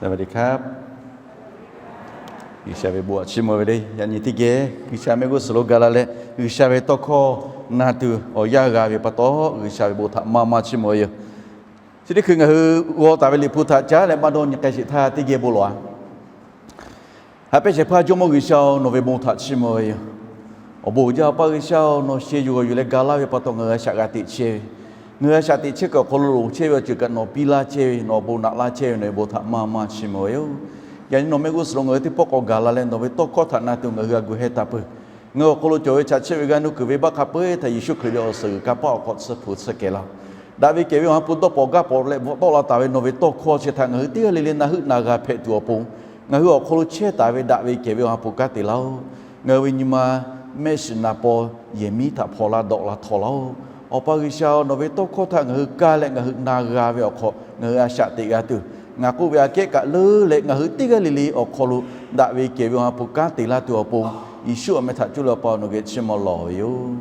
สวัสดีครับ G'uiˬsha ve bon htaꞈ chiˇ mvuh ve le. Yaꞈ nyi teˇ geh G'uiˬsha mehˆ g'uˇ suhˍ lo gaˬ la leh, G'uiˬsha ve tawˇ hkawˇ na tuˬ awˬ yanˇ g'a ve pa taw, G'uiˬsha ve bon htaꞈ maˇ maˇ chiˇ mvuh ve yoˬ. Chi teˇ hkui ngaˬ hui g'aw taˍ ve Liꞈ hpu htaꞈ caˉ leh maˇ dawˇ nyi k'ai sheˍ htaˇ, teˇ geh bon lawˬ-a. Haꞈ pehnˇ shehˍ hpaˇ Jawˇmawˇ G'uiˬsha-oˬ, nawˬ ve bon htaꞈ chiˇ mvuh ve yoˬ. Awˬ bon uiˍ jaˇ, Awˬ pa G'uiˬsha-oˬ, nawˬ sheh yuˬ g'awˬ yuˬ leh ga laˇ ve pa taw ngaˬ hui a shaꞈ g'a teꞈ chehˇ ve, ngaˬ hui a shaꞈ teꞈ chehˇ kuiˬ awˬ hk'aw lo loˍ chehˇ ve awˬ ceuˬ kaꞈ nawˬ piˇ laˇ chehˇ ve, nawˬ ve bon htaꞈ maˇ maˇ chiˇ mvuh ve, nawˬ ve bon htaꞈ maˇ maˇ chiˇ mvuh ve yoˬ. Yaꞈ nyi nawˬ mehˆ g'uˇ suhˍ lo ngaˬ hui teˇ pawˆ k'awꞈ gaˬ la leh nawˬ ve tawˇ hkawˇ htaꞈ na tuˬ ngaˬ hui a gu heh taˍ peuˬ. Ngaˬ hui awˬ hk'aw lo cawˬ ve chaꞈ chiˆ ve g'aˇ nuˇ kuiˬ venˇbaˆ hk'a peu-eˬ htaꞈ Yeˍsuˆ Hkriꞈ ve awˬ suhˍ g'uiˬ kanˇ paˆ awˬ hk'aw tsuhˇ hpu tsuhˇ kehˬ laˇ-oˬ. Daꞈ ve kehˬ ve Awˬ ha hpu dawˇ pawnˍ gaˇ pawnˍ leh bvuhꞈ tawˆ la taˍ ve nawˬ ve tawˇ hkawˇ chi htaꞈ ngaˬ hui teˇ g'aˇ le le na heuˆ na g'a hpehꞈ tuˬ awˬ pon, ngaˬ hui awˬ hk'aw lo chehˇ taˍ ve daꞈ ve kehˬ ve Awˬ ha hpu kanˉ te laˇ-oˬ. Ngaˬ hui ve nyi ma mehˆ shiˍ naˍ paw yehˬ miˉ htaꞈ hpaw laˇ dawꞈ la htaw laˇ-oˬ. Awˬ pa G'uiˬsha-oˬ, nawˬ ve tawˇ hkawˇ htaꞈ ngaˬ hui kaˇ leh ngaˬ hui na g'a ve awˬ hk'aw ngaˬ hui a shaꞈ teꞈ g'a tuˬ, ngaˬ k'oˆ ve aꞈ kehˉ kaꞈ leuˉ leh ngaˬ hui teˇ g'aˇ le le awˬ hk'aw lo daꞈ ve kehˬ ve Awˬ ha hpu kanˉ te laˇ tuˬ awˬ pon, Yeˍsuˆ awˬ meh htaꞈ cuˇ leh Awˬ pa nawˬ geh chiˇ mvuh lawˬ ve yoˬ.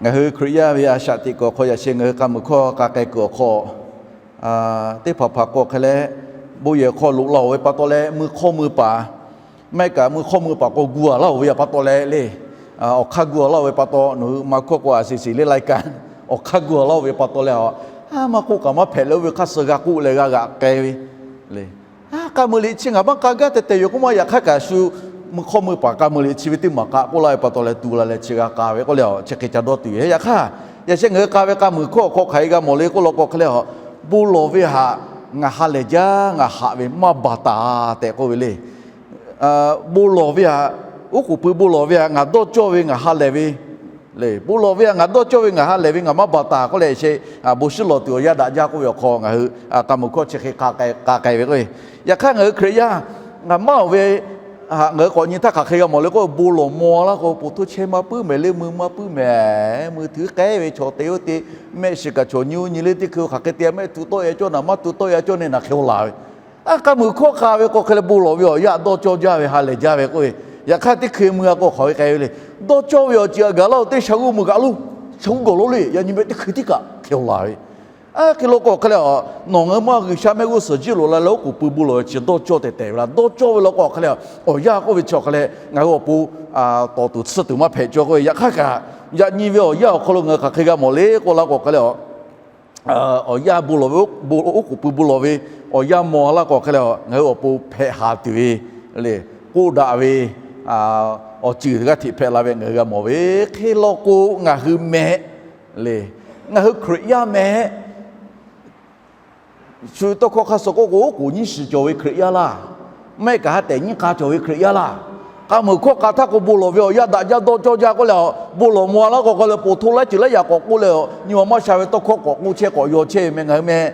Ngaˬ hui Hkriꞈ yaˇ ve a shaꞈ teꞈ kuiˬ awˬ hk'aw yaꞈ sheh ngaˬ hui k'a muiˬ hkawˇ k'a k'ai kuiˬ awˬ hk'aw, teˇ hpaˍ hpaˍ k'o hk'e leh, bon yehˬ hk'aw loꞈ la-oˬ ve pa taw leh mui hk'awˇ mui paˍ, maˇ heˆ kaꞈ mui hk'awˇ mui paˍ k'o gu-a laˇ-oˬ ve pa taw leh le, awˬ hk'aˇ gu-a laˇ-oˬ ve pa taw nawˬ hui maˇ hkawˇ k'o a shiˍ shiˍ le lai kaꞈ, awˬ hk'aˇ gu-a laˇ-oˬ ve pa taw leh a, maˇ k'oˆ kaꞈ maˇ hpehꞈ leh oˇ ve hk'aˇ suh g'a k'oˆ leh g'a g'aꞈ k'ai ve le. K'a muiˬ liꞈ chi ngaˬ maˇ k'a gaˇ tehꞈ tehꞈ yoˬ k'oˆ maˇ, yaꞈ hk'aˇ kaꞈ shu mui hk'awˇ mui paˍ k'a muiˬ liꞈ chi ve teˇ maˬ k'a k'oˆ laˇ ve pa taw leh tu la leh chi g'a k'a ve k'oˆ le, chi hk'e ca dawˇ tuˬ ve. Yaꞈ hk'aˇ, yaꞈ sheh ngaˬ hui k'a ve k'a muiˬ hkawˇ awˬ hk'aw hk'aˬ hk'e g'a mawˬ le k'oˆ law k'o hk'e leh, bon lawˬ ve htaꞈ ngaˬ ha lehˬ jaˇ, ngaˬ haꞈ ve maˇ baˬ taˍ tehꞈ k'oˆ ve le. Bon lawˬ ve htaꞈ, oˉ k'oˍ pui bon lawˬ ve htaꞈ ngaˬ dawˇ cawˇ ve ngaˬ ha lehˬ ve le. Bon lawˬ ve htaꞈ ngaˬ dawˇ cawˇ ve ngaˬ ha lehˬ ve ngaˬ maˇ baˬ taˍ k'oˆ leh sheh, bon shiˉ lawˬ tuˬ awˬ yanˇ daꞈ jaˇ k'oˆ ve awˬ hk'aw ngaˬ hui k'a muiˬ hkawˇ chi hk'e k'a k'ai ve k'o, yaꞈ hk'aˇ ngaˬ hui Hkriꞈ yaˇ ngaˬ maˇ-oˬ ve htaꞈ ngaˬ hui k'awꞈ nyi htaˇ hk'aˬ hk'e g'a mawˬ le k'o, bon lawˬ maw laˇ k'o, po htoˇ chehˇ maˇ puiˉ mehˍ le, mui maˇ puiˉ mehˍ, mui htuˉ k'ehˉ ve chaw te oˇ te, mehˆ shiˍ kaꞈ chaw nyi oˇ nyi le teˇ hkui hk'aˬ hk'e te, mehˆ tuꞈ tawˆ ya cawˇ naˍ, maˇ tuꞈ tawˆ ya cawˇ ne naˍ hk'e-oˬ laˬ ve. A k'a muiˬ hkawˇ k'a ve k'o hk'e leh bon lawˬ ve awˬ yanˇ dawˇ cawˇ jaˇ ve ha lehˬ jaˇ ve k'oˆ ve. Yaꞈ hk'aˇ teˇ hkui mui a k'o hk'aˬ hk'e k'ai ve le. Dawˇ cawˇ ve awˬ ceuˬ htaꞈ gaˬ laˇ-oˬ, teˇ shaˍ g'uˇ mui kaꞈ lo, shaˍ g'uˇ gawˬ lo le, yaꞈ nyi meh teˇ hkui tiˉ kaꞈ hk'e-oˬ laˬ ve. A hk'e law k'o hk'e leh, nawˬ ngaˬ hui maˇ G'uiˬsha mehˆ g'uˇ suhˍ jiˇ loꞈ la leh oˉ k'oˍ pui bon lawˬ ve chi dawˇ cawˇ tehꞈ tehꞈ ve laˇ. Dawˇ cawˇ ve law k'o hk'e leh, awˬ yanˇ k'oˆ ve chi awˬ hk'e leh ngaˬ hui awˬ pon tawˍ tuˬ tsuhˇ tuˬ maˇ hpehꞈ cawˇ k'oˆ ve. Yaꞈ hk'aˇ kaꞈ, yaꞈ nyi ve awˬ yanˇ awˬ hk'aw lo ngaˬ hui hk'aˬ hk'e g'a mawˬ le k'oˆ laˇ k'o hk'e leh, awˬ yanˇ bon lawˬ ve, oˉ k'oˍ pui bon lawˬ ve awˬ yanˇ maw laˇ k'o hk'e leh, ngaˬ hui awˬ pon hpehꞈ haˍ tuˬ ve le, k'oˆ daꞈ ve awˬ ceuˬ g'aˇ hteꞈ hpehꞈ la ve ngaˬ hui g'a mawˬ ve. Hk'e law k'o ngaˬ hui meh le, ngaˬ hui Hkriꞈ yaˇ meh. Shu tawˇ hkawˇ hk'a suh k'oˆ k'o, oˉ k'oˍ nyiˇ shiˍ cawˬ ve Hkriꞈ yaˇ laˇ, maˇ heˆ kaꞈ ha tehˬ nyiˇ k'a cawˬ ve Hkriꞈ yaˇ laˇ. K'a muiˬ hkawˇ k'a htaˇ k'o bon lawˬ ve awˬ yanˇ daꞈ jaˇ dawˇ cawˇ jaˇ k'oˆ leh, bon lawˬ maw laˇ k'o hk'e leh po htoˇ laiˉ ceuˬ laiˉ yaꞈ k'awꞈ k'oˆ leh, nyi ma maˇ sha ve tawˇ hkawˇ k'awꞈ k'oˆ chehˇ k'awꞈ yaw chehˇ ve meh ngaˬ hui meh.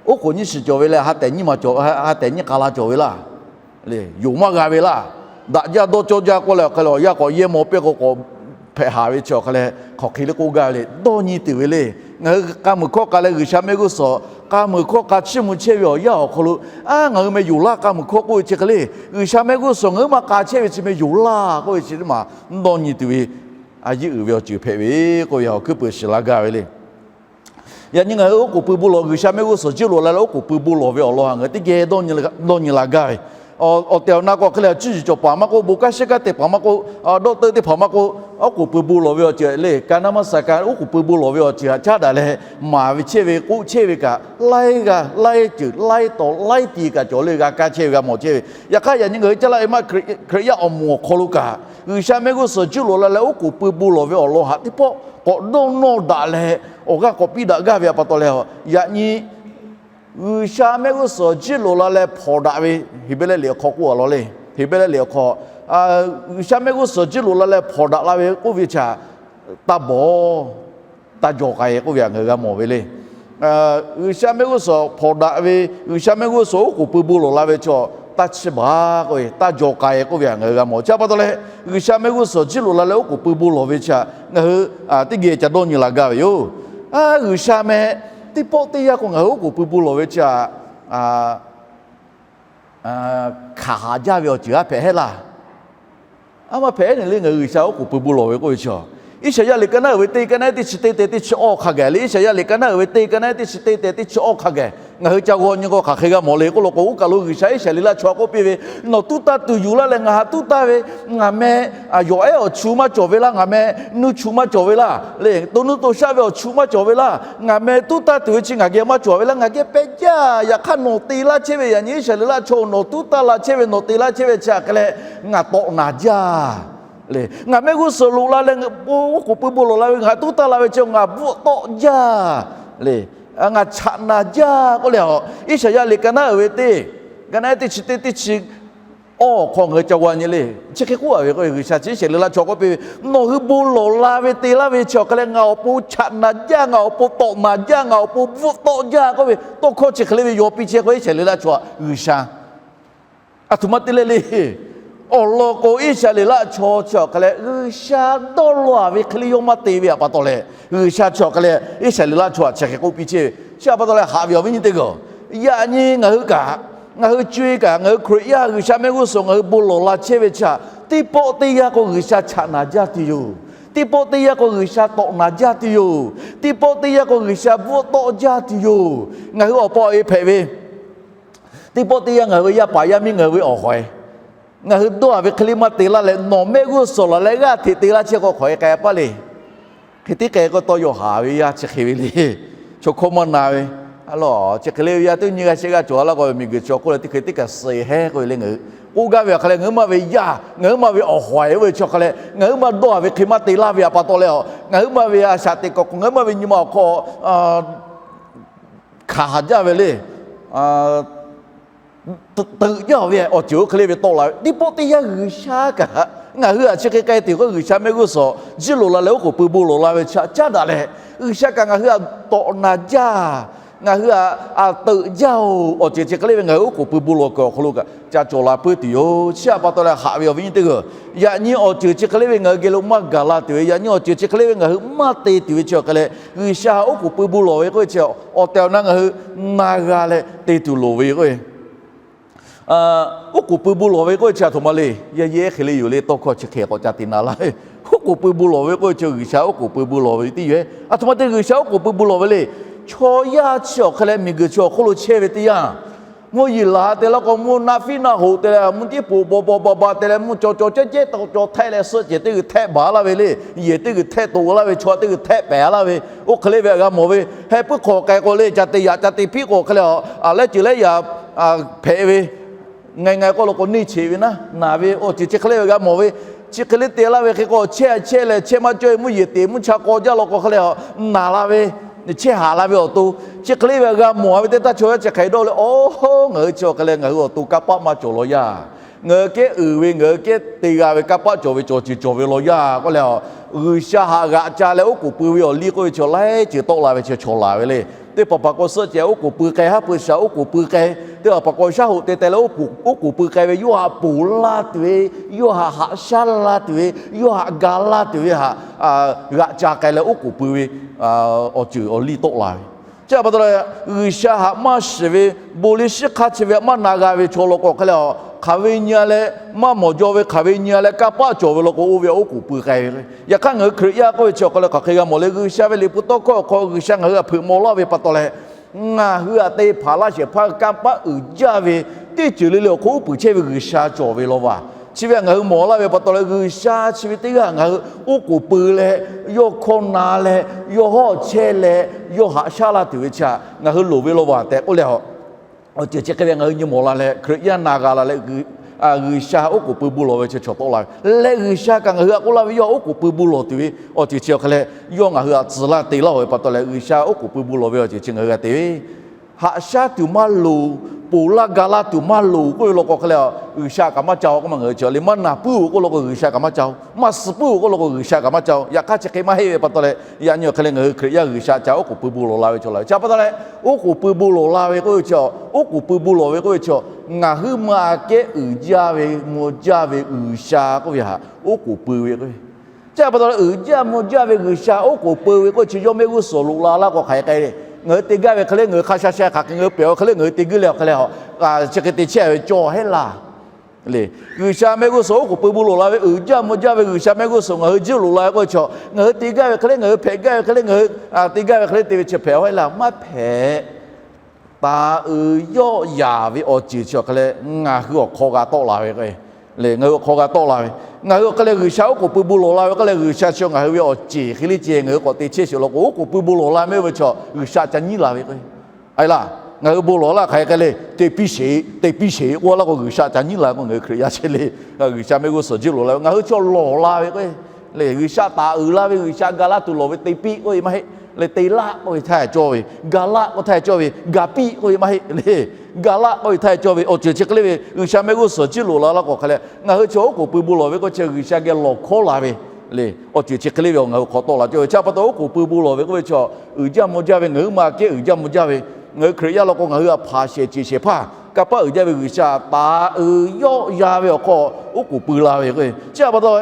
Oˉ k'oˍ nyiˇ shiˍ cawˬ ve leh ha tehˬ nyiˇ ma cawˬ, ha tehˬ nyiˇ k'a laˇ cawˬ ve laˇ. Yoˬ maˇ g'a ve laˇ. Daꞈ jaˇ dawˇ cawˇ jaˇ k'oˆ leh awˬ hk'e leh awˬ yanˇ k'awꞈ yehˇ maw pehˇ k'o k'awꞈ hpehꞈ haˍ ve chi awˬ hk'e leh hk'aˬ hk'e le k'oˆ gaˇ ve le. Dawˇ nyi tuˬ ve le. Ngaˬ hui k'a muiˬ hkawˇ k'a leh G'uiˬsha mehˆ g'uˇ suhˍ k'a muiˬ hkawˇ k'a chiˇ mvuh chehˇ ve awˬ yanˇ awˬ hk'aw lo, a ngaˬ hui meh yoˬ laˇ k'a muiˬ hkawˇ k'oˆ ve chi hk'e le. G'uiˬsha mehˆ g'uˇ suhˍ ngaˬ hui maˇ k'a chehˇ ve chi meh yoˬ laˇ k'oˆ ve chi teˇ maˬ dawˇ nyi tuˬ ve, a yeˇ uiˍ ve awˬ ceuˬ hpehꞈ ve k'oˆ ve awˬ hkuiˉ peuˬ shiˍ la gaˇ ve le. Yaꞈ nyi ngaˬ hui oˉ k'oˍ pui bon lawˬ, G'uiˬsha mehˆ g'uˇ suhˍ jiˇ loꞈ la leh oˉ k'oˍ pui bon lawˬ ve awˬ lawn htaꞈ ngaˬ hui teˇ geh dawˇ nyi la gaˇ ve. Awˬ tehˬ awˬ na k'o hk'e leh cuˇ yiˍ cawˬ paˍ maˇ k'oˆ, bon kanˉ sheˉ kanˉ te paˍ maˇ k'oˆ, dawˇ teuˆ teˇ hpaˍ maˇ k'oˆ, oˉ k'oˍ pui bon lawˬ ve awˬ ceuˬ le, ka naˉ maˇ sha ka oˉ k'oˍ pui bon lawˬ ve awˬ ceuˬ htaꞈ caˉ daꞈ leh maˍ ve chehˇ ve k'oˆ chehˇ ve kaꞈ laiˉ g'aˇ laiˉ ceuˬ laiˉ taw laiˉ ti kaꞈ cawˬ le g'a kaˇ chehˇ ve g'a mawˬ chehˇ ve. Yaꞈ hk'aˇ yaꞈ nyi ngaˬ hui caˇ laˇ ve maˇ Hkriꞈ yaˇ awˬ moˍ awˬ hk'aw lo kaꞈ G'uiˬsha mehˆ g'uˇ suhˍ jiˇ loꞈ la leh oˉ k'oˍ pui bon lawˬ ve awˬ lawn htaꞈ teˇ pawˆ k'awꞈ dawˇ nawˇ daꞈ leh awˬ g'aˇ k'awꞈ piˇ daꞈ gaˇ ve pa taw leh, yaꞈ nyi G'uiˬsha mehˆ g'uˇ suhˍ jiˇ loꞈ la leh hpawnˬ daꞈ ve, Heˍbrehˇ liꞈ awˬ hk'aw k'oˆ a law le. Heˍbrehˇ liꞈ awˬ hk'aw, G'uiˬsha mehˆ g'uˇ suhˍ jiˇ loꞈ la leh hpawnˬ daꞈ la ve k'oˆ ve chi htaꞈ taˇ bawˬ, taˇ jaw k'ai k'oˆ ve htaꞈ ngaˬ hui g'a mawˬ ve le. G'uiˬsha mehˆ g'uˇ suhˍ hpawnˬ daꞈ ve, G'uiˬsha mehˆ g'uˇ suhˍ oˉ k'oˍ pui bon lawˬ la ve chaw taˇ chiˇ baˬ k'oˆ ve, taˇ jaw k'ai k'oˆ ve htaꞈ ngaˬ hui g'a mawˬ. Chi pa taw leh, G'uiˬsha mehˆ g'uˇ suhˍ jiˇ loꞈ la leh oˉ k'oˍ pui bon lawˬ ve chi htaꞈ ngaˬ hui teˇ geh ca dawˇ nyi la gaˇ ve yoˬ. G'uiˬsha meh teˇ pawˆ teˇ yanˇ k'o ngaˬ hui oˉ k'oˍ pui bon lawˬ ve chi htaꞈ hkanˍ haˍ jaˇ ve awˬ ceuˬ aˉ hpehꞈ hehˉ laˇ. A maˇ hpehꞈ hehˉ ne le, ngaˬ hui G'uiˬsha oˉ k'oˍ pui bon lawˬ ve k'oˆ ve chi Iˉsaˍyaˆ liꞈ ka naˉ uiˍ ve teˇ ka naˉ teˇ chi teˇ tehꞈ teˇ chi awˇ hk'a gaˬ le. Iˉsaˍyaˆ liꞈ ka naˉ uiˍ ve teˇ ka naˉ teˇ chi teˇ tehꞈ teˇ chi awˇ hk'a gaˬ ngaˬ hui ca g'aw nyi k'o hk'aˬ hk'e g'a mawˬ le k'oˆ lo k'o, oˇ kaˬ lo G'uiˬsha Iˉsaˍreˍlaˆ chaw k'oˆ piˇ ve, Nawˬ tuˉ taˇ tuˬ yuˬ laˇ leh ngaˬ haꞈ tuˉ taˇ ve, ngaˬ meh yawˬ ehˉ awˬ chu maˇ cawˬ ve laˇ, ngaˬ meh nuˇ chu maˇ cawˬ ve laˇ le, to nuˇ to shaˆ ve awˬ chu maˇ cawˬ ve laˇ, ngaˬ meh tuˉ taˇ tuˬ ve chi ngaˬ geh maˇ cawˬ ve laˇ, ngaˬ geh pehˇ jaˇ. Yaꞈ hk'aˇ nawˬ te laˇ chehˇ ve, yaꞈ nyi Iˉsaˍreˍlaˆ chaw nawˬ tuˉ taˇ la chehˇ ve, nawˬ te laˇ chehˇ ve chi hk'e leh ngaˬ tawꞈ naˍ jaˇ le. Ngaˬ mehˆ g'uˇ suhˍ loꞈ la leh oˇ k'oˍ pui bon lawˬ la ve, ngaˬ tuˉ taˇ la ve chi ngaˬ bvuhˆ tawˆ jaˇ le. Ngaˬ chaꞈ naˍ jaˇ k'oˆ leh, Iˉsaˍyaˆ liꞈ ka naˉ uiˍ ve teˇ ka naˉ teˇ chi teˇ teˇ chi awˇ hk'aw ngaˬ hui ca g'aw nyi le. Chi hk'e k'oˆ a ve k'o, G'uiˬsha chi Iˉsaˍreˍlaˆ chaw k'oˆ piˇ ve, Nawˬ hui bon lawˬ la ve te laˇ ve chi awˬ hk'a leh ngaˬ awˬ pon chaꞈ naˍ jaˇ, ngaˬ awˬ pon tawꞈ naˍ jaˇ, ngaˬ awˬ pon bvuhˆ tawˆ jaˇ k'oˆ ve tawˇ hkawˇ chi hk'e le ve yaw piˇ chehˇ k'o, Iˉsaˍreˍlaˆ chaw G'uiˬsha aˬ htoꞈ ma te leh le. Awˬ lawn k'o, Iˉsaˍreˍlaˆ chaw chi awˬ hk'a leh G'uiˬsha dawˇ law a ve hk'e le yawˇ maˇ te ve pa taw leh, G'uiˬsha chi awˬ hk'a leh Iˉsaˍreˍlaˆ chaw htaꞈ chi hk'e k'oˆ piˇ chehˇ ve chi pa taw leh, haꞈ ve awˬ viˉ nyi teˇ g'aˇ, yaꞈ nyi ngaˬ hui kaꞈ, ngaˬ hui co-e kaꞈ, ngaˬ hui Hkriꞈ yaˇ G'uiˬsha mehˆ g'uˇ suhˍ ngaˬ hui bon lawˬ la chehˇ ve chi htaꞈ teˇ pawˆ teˇ yanˇ k'o G'uiˬsha chaꞈ naˍ jaˇ tuˬ yoˬ. Teˇ pawˆ teˇ yanˇ k'o G'uiˬsha tawꞈ naˍ jaˇ tuˬ yoˬ. Teˇ pawˆ teˇ yanˇ k'o G'uiˬsha bvuhˆ tawˆ jaˇ tuˬ yoˬ. Ngaˬ hui awˬ pa awˬ e hpehꞈ ve teˇ pawˆ teˇ yanˇ ngaˬ hui ve yaˇ paˍ yaˇ miˇ ngaˬ hui ve awˬ hawehˍ, ngaˬ hui dawˇ a ve hk'e le maˇ te laˇ leh, nawˬ mehˆ g'uˇ suhˍ lawˬ leh g'aˇ hteꞈ te laˇ chehˇ k'o hk'awꞈ e k'ai paˇ le. Hk'e te k'ai k'o, tawˇ yaw haˍ ve yaˇ chi hk'e ve le. Chaw hkawˇ maˇ na ve, a la, chi hk'e le ve yaˇ teˇ nyi g'a shehˆ g'a cawˬ laˇ k'o, miˬguiˬ chi awˬ hk'oˆ leh teˇ hk'e teˇ kaꞈ suh hehˉ k'oˆ ve le. Ngaˬ hui k'oˆ gaˇ ve awˬ hk'a leh, ngaˬ huiˉ maˇ ve yaˇ, ngaˬ huiˉ maˇ ve awˬ hawehˍ oˇ ve chi awˬ hk'a leh, ngaˬ huiˉ maˇ dawˇ a ve hk'e maˇ te laˇ ve pa taw leh, ngaˬ huiˉ maˇ ve a shaꞈ teꞈ k'awꞈ k'o, ngaˬ huiˉ maˇ ve nyi ma awˬ hk'aw hkanˍ haˍ jaˇ ve le. Teuꞈ jaˇ ve awˬ ceuˬ oˇ hk'e le ve tawˆ la ve. Teˇ pawˆ teˇ yanˇ G'uiˬsha kaꞈ ngaˬ hui htaꞈ chi hk'e k'ai tuˬ k'o, G'uiˬsha mehˆ g'uˇ suhˍ jiˇ loꞈ la leh oˉ k'oˍ pui bon lawˬ la ve chi htaꞈ caˉ daꞈ leh, G'uiˬsha kaꞈ ngaˬ hui htaꞈ tawꞈ naˍ jaˇ, ngaˬ hui htaꞈ teuꞈ jaˇ-oˬ. Awˬ ceuˬ chi hk'e le ve ngaˬ hui oˉ k'oˍ pui bon lawˬ kuiˬ awˬ hk'aw lo kaꞈ ca cawˬ la puiˉ tuˬ yoˬ. Chi htaꞈ pa taw leh, haꞈ ve awˬ viˉ nyi teˇ g'aˇ, yaꞈ nyi awˬ ceuˬ chi hk'e le ve ngaˬ hui geh lo maˇ gaˬ la tuˬ ve, yaꞈ nyi awˬ ceuˬ chi hk'e le ve ngaˬ hui maˇ te tuˬ ve chi awˬ hk'a leh, G'uiˬsha oˉ k'oˍ pui bon lawˬ ve k'oˆ ve chi awˬ tehˬ awˬ na ngaˬ hui na g'a leh te tuˬ loˍ ve k'oˆ ve. Oˉ k'oˍ pui bon lawˬ ve k'oˆ ve chi aˬ htoꞈ ma le. Yaˇ yehˉ hk'e le yoˬ le, tawˇ hkawˇ chi hk'e k'awꞈ ca te na laˇ ve. Oˉ k'oˍ pui bon lawˬ ve k'oˆ ve chi G'uiˬsha oˉ k'oˍ pui bon lawˬ ve teˇ yehˬ. Aˬ htoꞈ ma te G'uiˬsha oˉ k'oˍ pui bon lawˬ ve le. Chaw yaˇ chi awˬ hk'a leh miˬguiˬ chi awˬ hk'oˆ lo chehˇ ve teˇ yanˇ, mvuhˇ yeˬ laˬ te laˇ k'o, mvuhˇ naˆ fiˉ naˆ hoꞈ te leh, mvuhˇ tiˉ poˬ baw baw baw ba te leh, mvuhˇ caw caw cehˇ cehˇ taw caw htehˆ leh, suhˆ cehˬ teˇ g'uiˬ htehˆ baˬ laˇ ve le. Yehˬ teˇ g'uiˬ htehˆ toꞈ laˇ ve, chaw teˇ g'uiˬ htehˆ pehˍ laˇ ve, oˇ hk'e le ve htaꞈ g'a mawˬ ve. Heh puiˉ hk'awꞈ k'ai k'o le, ca te yaꞈ ca te piˉ k'o hk'e le, a lehˉ ceuˬ lehˉ yaꞈ hpehꞈ ve, Ngai ngai k'oˆ lo k'o, neˇ cheꞈ ve naˉ naˍ ve awˬ ceuˬ chi hk'e le ve g'a mawˬ ve. Chi hk'e le te laˇ ve hk'e k'o, chehˇ chehˇ leh chehˇ maˇ cawˇ ve, mvuhˇ yeˬ teꞈ mvuhˇ cha k'aw jaˇ law k'o hk'e leh, naˍ la ve, chehˇ haꞈ la ve awˬ to, chi hk'e le ve g'a mawˬ ve teˇ taˇ chaw yaˇ chi hk'e dawˇ leh, Oˇ, ngaˬ hui chi awˬ hk'e leh ngaˬ hui awˬ to kanˇ paˆ maˇ cawˬ law yaˇ. Ngaˬ hui kehˉ uiˍ ve, ngaˬ hui kehˉ te g'a ve kanˇ paˆ cawˬ ve cawˬ ceuˬ cawˬ ve law yaˇ k'oˆ leh, G'uiˬsha haꞈ g'aꞈ ca leh oˉ k'oˍ pui ve awˬ liˇ k'oˆ ve chi laiˉ ceuˬ tawˆ la ve chi chaw laˬ ve le. Teˇ hpaˍ hpaˍ k'o suhˆ ceh oˉ k'oˍ pui k'ai, haˉ pui shaˍ oˉ k'oˍ pui k'ai, teˇ hpaˍ hpaˍ k'o shaˉ hoꞈ te te leh oˉ k'oˍ pui k'ai ve, yawˇ haꞈ ponˬ laˇ tuˬ ve, yawˇ haꞈ haꞈ shaˉ laˇ tuˬ ve, yawˇ haꞈ ga laˇ tuˬ ve htaꞈ g'aꞈ ca k'ai leh oˉ k'oˍ pui ve awˬ ceuˬ awˬ liˇ tawˆ la ve. Chi htaꞈ pa taw leh, G'uiˬsha haꞈ maˇ shiˍ ve, bon liˇ shiˉ hk'aˇ chi ve htaꞈ maˇ na g'a ve chaw law k'o hk'e leh, hk'aˬ ve nyi-a leh maˇ mawˬ jaw ve, hk'aˬ ve nyi-a leh kanˇ paˆ cawˬ ve law k'o, oˇ ve htaꞈ oˉ k'oˍ pui k'ai ve. Yaꞈ hk'aˇ ngaˬ hui Hkriꞈ yaˇ k'oˆ ve chi awˬ hk'aw leh hk'aˬ hk'e g'a mawˬ le. G'uiˬsha ve liꞈ hpu tawˇ hkawˇ awˬ hk'aw G'uiˬsha ngaˬ hui htaꞈ hpeuꞈ maw laˇ ve pa taw leh, ngaˬ hui htaꞈ te hpanˍ laˇ shehˍ hpaˇ kanˇ paˆ uiˍ jaˇ ve, teˇ ceuˬ le le awˬ hk'oˆ uˉ peunˍ chehˇ ve G'uiˬsha cawˬ ve law vaˬ. Chi ve htaꞈ ngaˬ hui mawˬ laˇ ve pa taw leh, G'uiˬsha chi ve teˇ g'aˇ ngaˬ hui oˉ k'oˍ pui leh, yawˇ hkawˇ na leh, yawˇ hawˉ chehˇ leh, yawˇ haꞈ shaˉ laˇ tuˬ ve chi htaꞈ ngaˬ hui loˍ ve law vaˬ tehꞈ k'oˆ leh, awˬ ceuˬ chi hk'e ve ngaˬ hui nyi mawˬ la leh, Hkriꞈ yaˇ na g'a la leh, G'uiˬsha oˉ k'oˍ pui bon lawˬ ve chi chaw tawˆ la ve leh, G'uiˬsha kaꞈ ngaˬ hui htaꞈ k'oˆ laˇ ve, yawˇ oˉ k'oˍ pui bon lawˬ tuˬ ve awˬ ceuˬ chi awˬ hk'e leh, yawˇ ngaˬ hui htaꞈ tcuh laˇ te laˇ-oˬ ve pa taw leh, G'uiˬsha oˉ k'oˍ pui bon lawˬ ve awˬ ceuˬ chi ngaˬ hui g'a te ve. Haꞈ shaˉ tuˬ maˇ loˍ, ponˬ laˇ ga laˇ tuˬ maˇ loˍ k'oˆ ve law k'o hk'e leh, G'uiˬsha kaꞈ maˇ ca-o k'oˆ ma. Ngaˬ hui chi le maˇ naˬ puiˉ-oˬ k'oˆ law k'o, G'uiˬsha kaꞈ maˇ ca-o. Maˇ suh puiˉ-oˬ k'oˆ law k'o, G'uiˬsha kaꞈ maˇ ca-o. Yaꞈ hk'aˇ chi hk'e maˇ heˆ ve pa taw leh, yaꞈ nyi awˬ hk'e leh ngaˬ hui Hkriꞈ yaˇ G'uiˬsha ca oˉ k'oˍ pui bon lawˬ la ve chaw la ve. Chi pa taw leh, oˉ k'oˍ pui bon lawˬ la ve k'oˆ ve chi, oˉ k'oˍ pui bon lawˬ ve k'oˆ ve chi, ngaˬ huiˉ ma kehˉ uiˍ jaˇ ve maw jaˇ ve G'uiˬsha k'oˆ ve htaꞈ oˉ k'oˍ pui ve k'o, chi pa taw leh uiˍ jaˇ maw jaˇ ve G'uiˬsha oˉ k'oˍ pui ve k'oˆ ve chi, yawˇ mehˆ g'uˇ suhˍ loꞈ la laˇ k'o hk'aˬ hk'e k'ai le. Ngaˬ hui te gaˇ ve hk'e le, ngaˬ hui hk'a sha sha hk'aˬ hk'e ngaˬ hui pehˬ-o hk'e le, ngaˬ hui te guiˇ leh awˬ hk'e leh, chi hk'e te chehˇ ve cawˬ hehˉ laˇ. Le, G'uiˬsha mehˆ g'uˇ suhˍ oˉ k'oˍ pui bon lawˬ la ve uiˍ jaˇ mvuh jaˇ ve G'uiˬsha mehˆ g'uˇ suhˍ ngaˬ hui jiˇ loꞈ la ve k'oˆ ve chaw, ngaˬ hui te gaˇ ve hk'e le, ngaˬ hui hpehꞈ gaˇ ve hk'e le, ngaˬ hui te gaˇ ve hk'e le te ve chi hpehꞈ a laˇ maˇ hpehꞈ. Taˍ uiˍ yawˆ yaˍ ve awˬ ceuˬ chi awˬ hk'aˇ leh ngaˬ hui awˬ hk'aw g'a tawˆ la ve k'o, le, ngaˬ hui awˬ hk'aw g'a tawˆ la ve, ngaˬ hui awˬ hk'aˇ leh G'uiˬsha oˉ k'oˍ pui bon lawˬ la ve k'oˆ leh G'uiˬsha chi ngaˬ hui ve awˬ ceˬ hk'e le ce ngaˬ hui k'awꞈ te chehˇ sheˍ law k'o, oˉ k'oˍ pui bon lawˬ la mehˆ ve chaw G'uiˬsha ca nyiˉ la ve k'o, a laˇ, ngaˬ hui bon lawˬ laˇ hk'aˬ hk'e le te piˇ sheˍ, te piˇ sheˍ k'oˆ laˇ k'o, G'uiˬsha ca nyiˉ la k'o, ngaˬ hui Hkriꞈ yaˇ chehˇ le, G'uiˬsha mehˆ g'uˇ suhˍ jiˇ loꞈ la ve ngaˬ hui chaw lawˬ la ve k'o, le, G'uiˬsha taˍ uiˍ la ve, G'uiˬsha ga laˇ tuˬ lawˬ ve te piˇ k'oˆ ve maˇ heˆ. Le, te laˆ k'oˆ ve htaˇ cawˇ ve, ga laˆ k'oˆ htaˇ cawˇ ve, ga piˇ k'oˆ ve maˇ heˆ. Le, ga laˆ k'oˆ ve htaˇ cawˇ ve awˬ ceuˬ chi hk'e le ve G'uiˬsha mehˆ g'uˇ suhˍ jiˇ loꞈ la laˇ k'o hk'aˬ leh ngaˬ hui chaw oˉ k'oˍ pui bon lawˬ ve k'o chi G'uiˬsha geh lawˬ hkawˉ la ve, le, awˬ ceuˬ chi hk'e le ve awˬ ngaˬ hui hk'aw tawˆ la cawˇ ve chi pa taw oˉ k'oˍ pui bon lawˬ ve k'oˆ ve chaw uiˍ jaˇ mvuh jaˇ ve, ngaˬ hui maˇ kehˉ uiˍ jaˇ mvuh jaˇ ve, ngaˬ hui Hkriꞈ yaˇ law k'o ngaˬ hui a hpanˍ shehˍ ceˬ shehˍ hpaˇ kanˇ paˆ uiˍ jaˇ ve G'uiˬsha taˍ uiˍ yawˆ yaˇ ve awˬ hk'aw oˉ k'oˍ pui la ve k'o, chi pa taw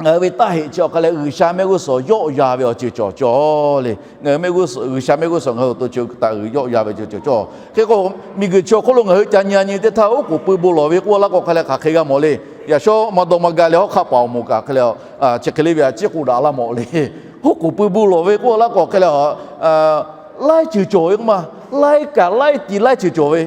ngaˬ hui ve taˇ heꞈ chi awˬ hk'aˇ leh G'uiˬsha mehˆ g'uˇ suhˍ yawˆ yaˇ ve awˬ ceuˬ cawˬ cawˇ le. Ngaˬ hui mehˆ g'uˇ suhˍ, G'uiˬsha mehˆ g'uˇ suhˍ ngaˬ hui awˬ to chi taˍ uiˍ yawˆ yaˇ ve awˬ ceuˬ cawˬ cawˇ. Hk'e k'o, miˬguiˬ chi awˬ hk'oˆ lo ngaˬ hui ca nyi a nyi teˇ htaˇ oˉ k'oˍ pui bon lawˬ ve k'oˆ laˇ k'o hk'aˬ leh hk'aˬ hk'e g'a mawˬ le. Yaꞈ shawˉ maˇ dawˇ maˇ gaˇ leh hawˉ hk'aˆ paˍ awˬ moˍ kaꞈ hk'e le, chi hk'e le ve a ciˉ k'oˆ daꞈ laˇ mawˬ le. Oˉ k'oˍ pui bon lawˬ ve k'oˆ laˇ k'o hk'e le, laiˉ ceuˬ cawˬ ve k'oˆ ma, laiˉ kaꞈ laiˉ ti laiˉ ceuˬ cawˬ ve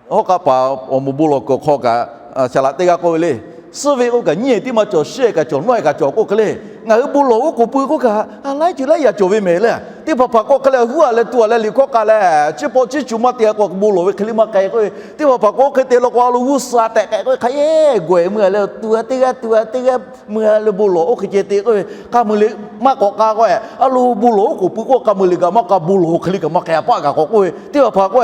hawˉ hk'aˆ paˍ awˬ moˍ bon lawˬ kuiˬ awˬ hk'aw kaꞈ, saˍ laꞈ teˇ g'aˇ k'oˆ ve le. Suhˉ ve k'oˆ kaꞈ nyiˇ tiˉ maˇ cawˬ, shiˉ kaꞈ cawˬ, nawˉ kaꞈ cawˬ k'oˆ hk'e le. Ngaˬ hui bon lawˬ oˉ k'oˍ pui k'oˆ kaꞈ, a laiˉ ceuˬ laiˉ yaꞈ cawˬ ve mehˍ le. Teˇ hpaˍ hpaˍ k'o hk'e leh huˉ a leh tu a leh liꞈ hkawˇ k'a leh, chiˇ pawˆ chiˇ cu maˇ te a k'o bon lawˬ ve hk'e le maˇ k'ai k'oˆ ve. Teˇ hpaˍ hpaˍ k'o hk'e te law k'o a lo g'uˇ suhˍ tehꞈ k'ai k'oˆ ve hk'a yehˬ gawˬ e meuˇ a leh tu a teˇ g'aˇ tu a teˇ g'aˇ meuˇ a leh bon lawˬ oˇ hk'e ceh te k'oˆ ve, k'a meuˇ le maˇ k'awꞈ k'a k'o, a lo bon lawˬ oˉ k'oˍ pui k'o k'a meuˇ le kaꞈ maˇ k'a bon lawˬ hk'e le kaꞈ maˇ k'ai a paˆ kaꞈ k'awꞈ k'oˆ ve. Teˇ hpaˍ hpaˍ k'o,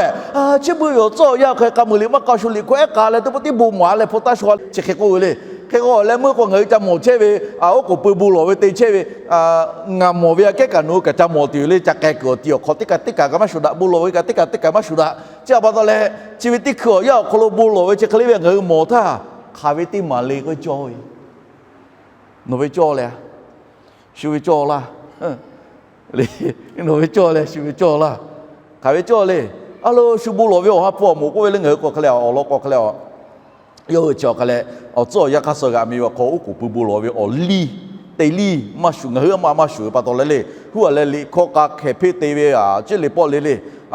chi beuꞈ ve awˬ tcuhˉ awˬ yanˇ hk'e k'a meuˇ le maˇ k'a shu liꞈ hkawˇ ehˉ k'a leh teˇ pawˆ tiˉ bon maˍ leh hpu taˇ shu a chi hk'e k'oˆ ve le. Hk'e k'o leh meuˇ k'o ngaˬ hui ca mawˬ chehˇ ve, oˉ k'oˍ pui bon lawˬ ve te chehˇ ve, ngaˬ mawˬ ve aꞈ kehˉ kaꞈ nawˬ hui kaꞈ ca mawˬ tuˬ yoˬ le. Ca k'ai kuiˬ awˬ ti awˬ hk'aw teˇ kaꞈ teˇ kaꞈ kaꞈ maˇ shuˍ daꞈ, bon lawˬ ve kaꞈ teˇ kaꞈ teˇ kaꞈ maˇ shuˍ daꞈ. Chi pa taw leh chi ve teˇ hkui awˬ yanˇ awˬ hk'aw lo bon lawˬ ve chi hk'e le ve ngaˬ hui mawˬ htaˇ, hk'aˬ ve teˇ maˍ le k'oˆ ve cawˇ ve, nawˬ ve cawˇ leh, shu ve cawˇ laˇ. Nawˬ ve cawˇ leh shu ve cawˇ laˇ. Hk'aˬ ve cawˇ le. A lo shu bon lawˬ ve awˬ ha hpu awˬ moˍ k'oˆ ve le ngaˬ hui k'awꞈ hk'e leh awˬ lawn k'awꞈ hk'e leh a yawˇ hui chi awˬ hk'a leh awˬ tcuhˉ awˬ yanˇ hk'aˇ suh g'aꞈ mi ve awˬ hk'aw oˉ k'oˍ pui bon lawˬ ve awˬ liˇ, teˇ liˇ maˇ shuˍ, ngaˬ hui a maˇ maˇ shuˍ ve pa taw leh le, huˉ a leh liꞈ hkawˇ k'a hkehˍ hpeˆ te ve a ciˉ le pawˆ le le,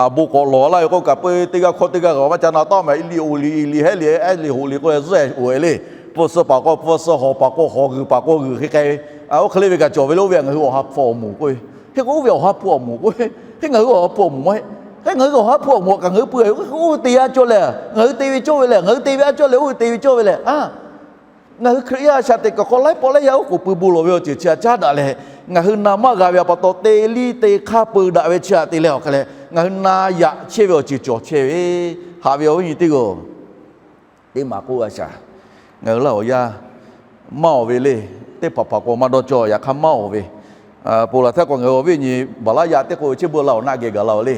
bon k'awꞈ lawˬ laˇ ve k'oˆ kaꞈ peu teˇ g'aˇ hkawˇ teˇ g'aˇ g'a maˇ ca na taˇ ma, liˇ oˬ liꞈ liꞈ hehˉ liꞈ ehˉ liꞈ hoꞈ liꞈ k'oˆ leh zuhˆ oˬ e le, pfuhˇ suh paˍ k'o pfuhˇ suh, hawˬ paˍ k'o hawˬ, g'uiˬ paˍ k'o g'uiˬ hk'e k'ai ve, oˇ hk'e le ve kaꞈ cawˬ ve le. Oˇ ve ngaˬ hui awˬ ha hpu awˬ moˍ k'oˆ ve, hk'e k'o oˇ ve awˬ ha hpu awˬ moˍ k'oˆ ve, hk'e ngaˬ hui awˬ ha hpu awˬ moˍ kaꞈ ngaˬ hui pui a ve oˇ ve te yaˇ cawˇ leh ngaˬ hui te ve cawˇ ve lehˬ, ngaˬ hui te ve a cawˇ leh oˇ ve te ve cawˇ ve lehˬ a Ngaˬ hui Hkriꞈ yaˇ a shaꞈ teꞈ kaꞈ hk'aw laiˉ pawˆ laiˉ yaˇ oˉ k'oˍ pui bon lawˬ ve awˬ ceuˬ chi a caˉ daꞈ leh, ngaˬ hui na maˇ g'a ve a pa taw te liˇ te hk'aˇ peu daꞈ ve chi a te leh awˬ hk'e leh, ngaˬ hui na yaꞈ chehˇ ve awˬ ceuˬ cawˬ chehˇ ve, haꞈ ve awˬ viˉ nyi teˇ g'aˇ, teˇ maˬ k'oˆ a shaˍ, ngaˬ hui laˇ awˬ yaˇ maˇ awˬ ve le. Teˇ hpaˍ hpaˍ k'o maˇ dawˇ cawˇ, yaꞈ hk'aˇ maˇ awˬ ve. Ponˬ laˬ htaˇ k'o ngaˬ hui awˬ viˉ nyi baˬ laˇ yaˇ teˇ k'oˆ ve chi beuꞈ laˇ awˬ naˆ geh gaˬ la oˬ le.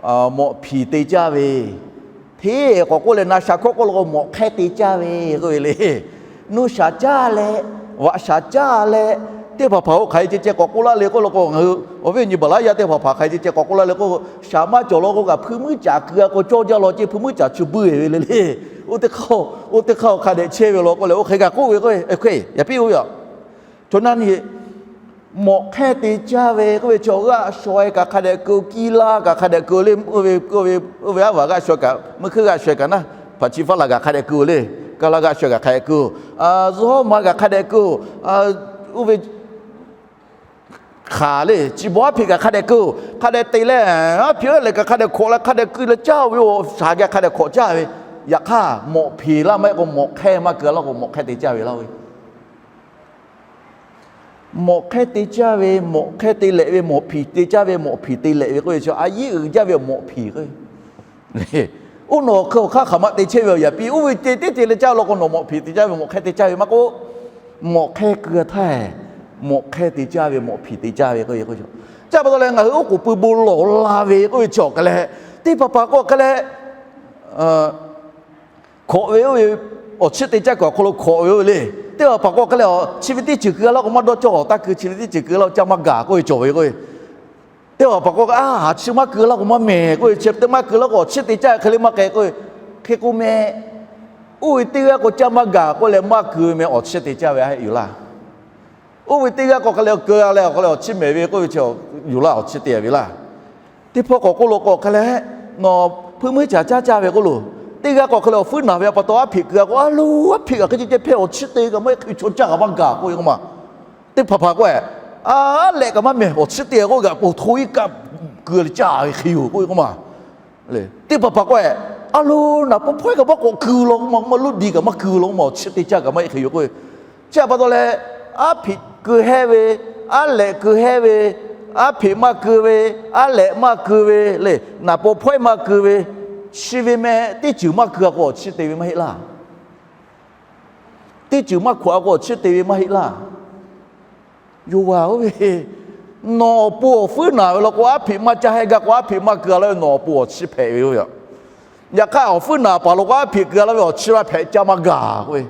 Mawꞈ hpiˍ te caˇ ve, hteˇ k'awꞈ k'oˆ leh na shaˍ hkawˇ k'oˆ la k'o mawꞈ hk'ehˇ te caˇ ve k'oˆ ve le. Nuˇ shaˍ caˇ leh, vaꞈ shaˍ caˇ leh, teˇ hpaˍ hpaˍ k'o hk'aˬ hk'e ceh ceh k'awꞈ k'oˆ laˇ le k'oˆ la k'o, ngaˬ hui awˬ viˉ nyi baˬ laˇ yaˇ teˇ hpaˍ hpaˍ hk'aˬ hk'e ceh ceh k'awꞈ k'oˆ laˇ le k'o, shaˍ maˇ cawˬ law k'o kaꞈ hpui meuˇ caˍ keu a k'o cawˇ jaˇ law ceh hpui meuˇ caˍ chu buiˇ ve le le. Oˇ teˇ hk'aˇ, oˇ teˇ hk'aˇ hk'a dehꞈ chehˇ ve law k'oˆ leh oˇ hk'e g'a k'oˆ ve k'o, yaꞈ piˇ oˇ ve a Chaw naˇ nyi, mawꞈ hk'ehˇ te caˇ ve k'oˆ ve chaw g'aˆ shaw e kaꞈ hk'a dehꞈ keu, kiˇ laˇ kaꞈ hk'a dehꞈ keu le, oˇ ve, oˇ ve aˉ vaˬ g'aˆ shaw e kaꞈ, meuˇ hkeuˉ g'aˆ shaw e kaꞈ naˇ, hpaˍ chi faˉ laˬ kaꞈ hk'a dehꞈ keu le, ka laˇ g'aˆ shaw e kaꞈ hk'a dehꞈ keu, zuhˇ hawˉ ma kaꞈ hk'a dehꞈ keu, oˇ ve hk'aˬ le, chi bawˬ aˉ hpeꞈ kaꞈ hk'a dehꞈ keu, hk'a dehꞈ te leh, aˉ hpeꞈ lehˬ kaꞈ hk'a dehꞈ hkawꞈ leh hk'a dehꞈ keu leh caˇ ve, shaˍ geh hk'a dehꞈ hkawꞈ caˇ ve. Yaꞈ hk'aˇ mawꞈ hpeˍ laˇ maˇ heˆ k'o mawꞈ hk'ehˇ maˇ keu laˇ k'o mawꞈ hk'ehˇ te caˇ ve laˇ ve. Mawꞈ hk'ehˇ te caˇ ve, mawꞈ hk'ehˇ te lehꞈ ve, mawꞈ hpiˍ te caˇ ve, mawꞈ hpiˍ te lehꞈ ve k'oˆ ve chi a yiˉ uiˍ jaˇ ve mawꞈ hpiˍ k'o, oˇ nawˬ hk'e awˬ hk'aˇ hk'aˬ ma te chehˇ ve awˬ yaꞈ piˇ, oˇ ve te teˇ te leh caˇ law k'o nawˬ mawꞈ hpiˍ te caˇ ve, mawꞈ hk'ehˇ te caˇ ve maˇ k'oˆ, mawꞈ hk'ehˇ keu htaˇ, mawꞈ hk'ehˇ te caˇ ve, mawꞈ hpiˍ te caˇ ve k'oˆ ve k'o, chi pa taw leh ngaˬ hui oˉ k'oˍ pui bon lawˬ la ve k'oˆ ve chi awˬ hk'e leh, teˇ hpaˍ hpaˍ k'o hk'e leh hkawꞈ ve oˇ ve, awˬ chiˇ te caˇ kuiˬ awˬ hk'aw lo hkawꞈ ve oˇ ve le. Teˇ hpaˍ hpaˍ k'o hk'e leh, chi ve teˇ ceuˬ keu laˇ k'o maˇ dawˇ cawˇ, taˇ keu chi ve teˇ ceuˬ keu laˇ k'o caˇ maˇ gaˬ k'oˆ ve cawˬ ve k'o, teˇ hpaˍ hpaˍ k'o a, chi maˇ keu laˇ k'o maˇ mehˍ k'oˆ ve, chi teˇ maˇ keu laˇ k'o awˬ chiˇ te caˇ ve hk'e le maˇ k'ai k'oˆ ve, Hk'e k'o meh, oˇ ve teˇ g'aˇ k'o caˇ maˇ gaˬ k'oˆ leh maˇ keu ve meh awˬ chiˇ te caˇ ve a heˆ yoˬ laˇ. Oˇ ve teˇ g'aˇ k'o hk'e leh keu a leh awˬ hk'e leh awˬ chiˇ mehˍ ve k'oˆ ve chi yoˬ laˇ, awˬ chiˇ te ve laˇ. Teˇ hpawˇ k'awꞈ k'oˆ lo k'o hk'e leh, nawˬ hpuiˇ meuˇ caˇ caˇ ve k'oˆ lo, teˇ g'aˇ k'o hk'e leh awˬ fuiˉ naˬ ve a pa taw aˉ hpeꞈ keu a k'o, a lo aˉ hpeꞈ kaꞈ hk'e ceh ceh hpehˇ awˬ chiˇ te kaꞈ maˇ heˆ, hk'e chaw caˇ kaꞈ maˇ gaˬ k'oˆ ve k'o ma. Teˇ hpaˍ hpaˍ k'o, aˉ lehꞈ kaꞈ maˇ mehˍ, awˬ chiˇ te k'oˆ kaꞈ po hto iˉ kaˆ keu leh caˇ ve hk'e yoˬ k'oˆ ve k'o ma. Teˇ hpaˍ hpaˍ k'o, a lo naˍ paw hpawehˇ kaꞈ maˇ k'awꞈ keu law k'o ma, maˇ loˉ di kaꞈ maˇ keu law k'o ma, awˬ chiˇ te caˇ kaꞈ maˇ heˆ hk'e yoˬ k'oˆ ve. Chi a pa taw leh, aˉ hpeꞈ keu hehˇ ve, aˉ lehꞈ keu hehˇ ve, aˉ hpeꞈ maˇ keu ve, aˉ lehꞈ maˇ keu ve le, naˍ paw hpawehˇ maˇ keu ve, chi ve meh teˇ ceuˬ maˇ keu a k'o awˬ chiˇ te ve maˇ heˆ laˇ. Teˇ ceuˬ maˇ hkawꞈ a k'o awˬ chiˇ te ve maˇ heˆ laˇ. Yoˬ vaˬ oˇ ve, nawˬ awˬ pon awˬ fuiˉ naˬ ve law k'o, aˉ hpeꞈ maˇ caˇ hehˇ gaˇ k'o, aˉ hpeꞈ maˇ keu a laˇ ve nawˬ awˬ pon awˬ chiˇ hpehꞈ ve yoˬ. Yaꞈ hk'aˇ awˬ fuiˉ naˬ paˍ law k'o, aˉ hpeꞈ keu a laˇ ve awˬ chiˇ maˇ hpehꞈ, caˇ maˇ gaˬ k'oˆ ve.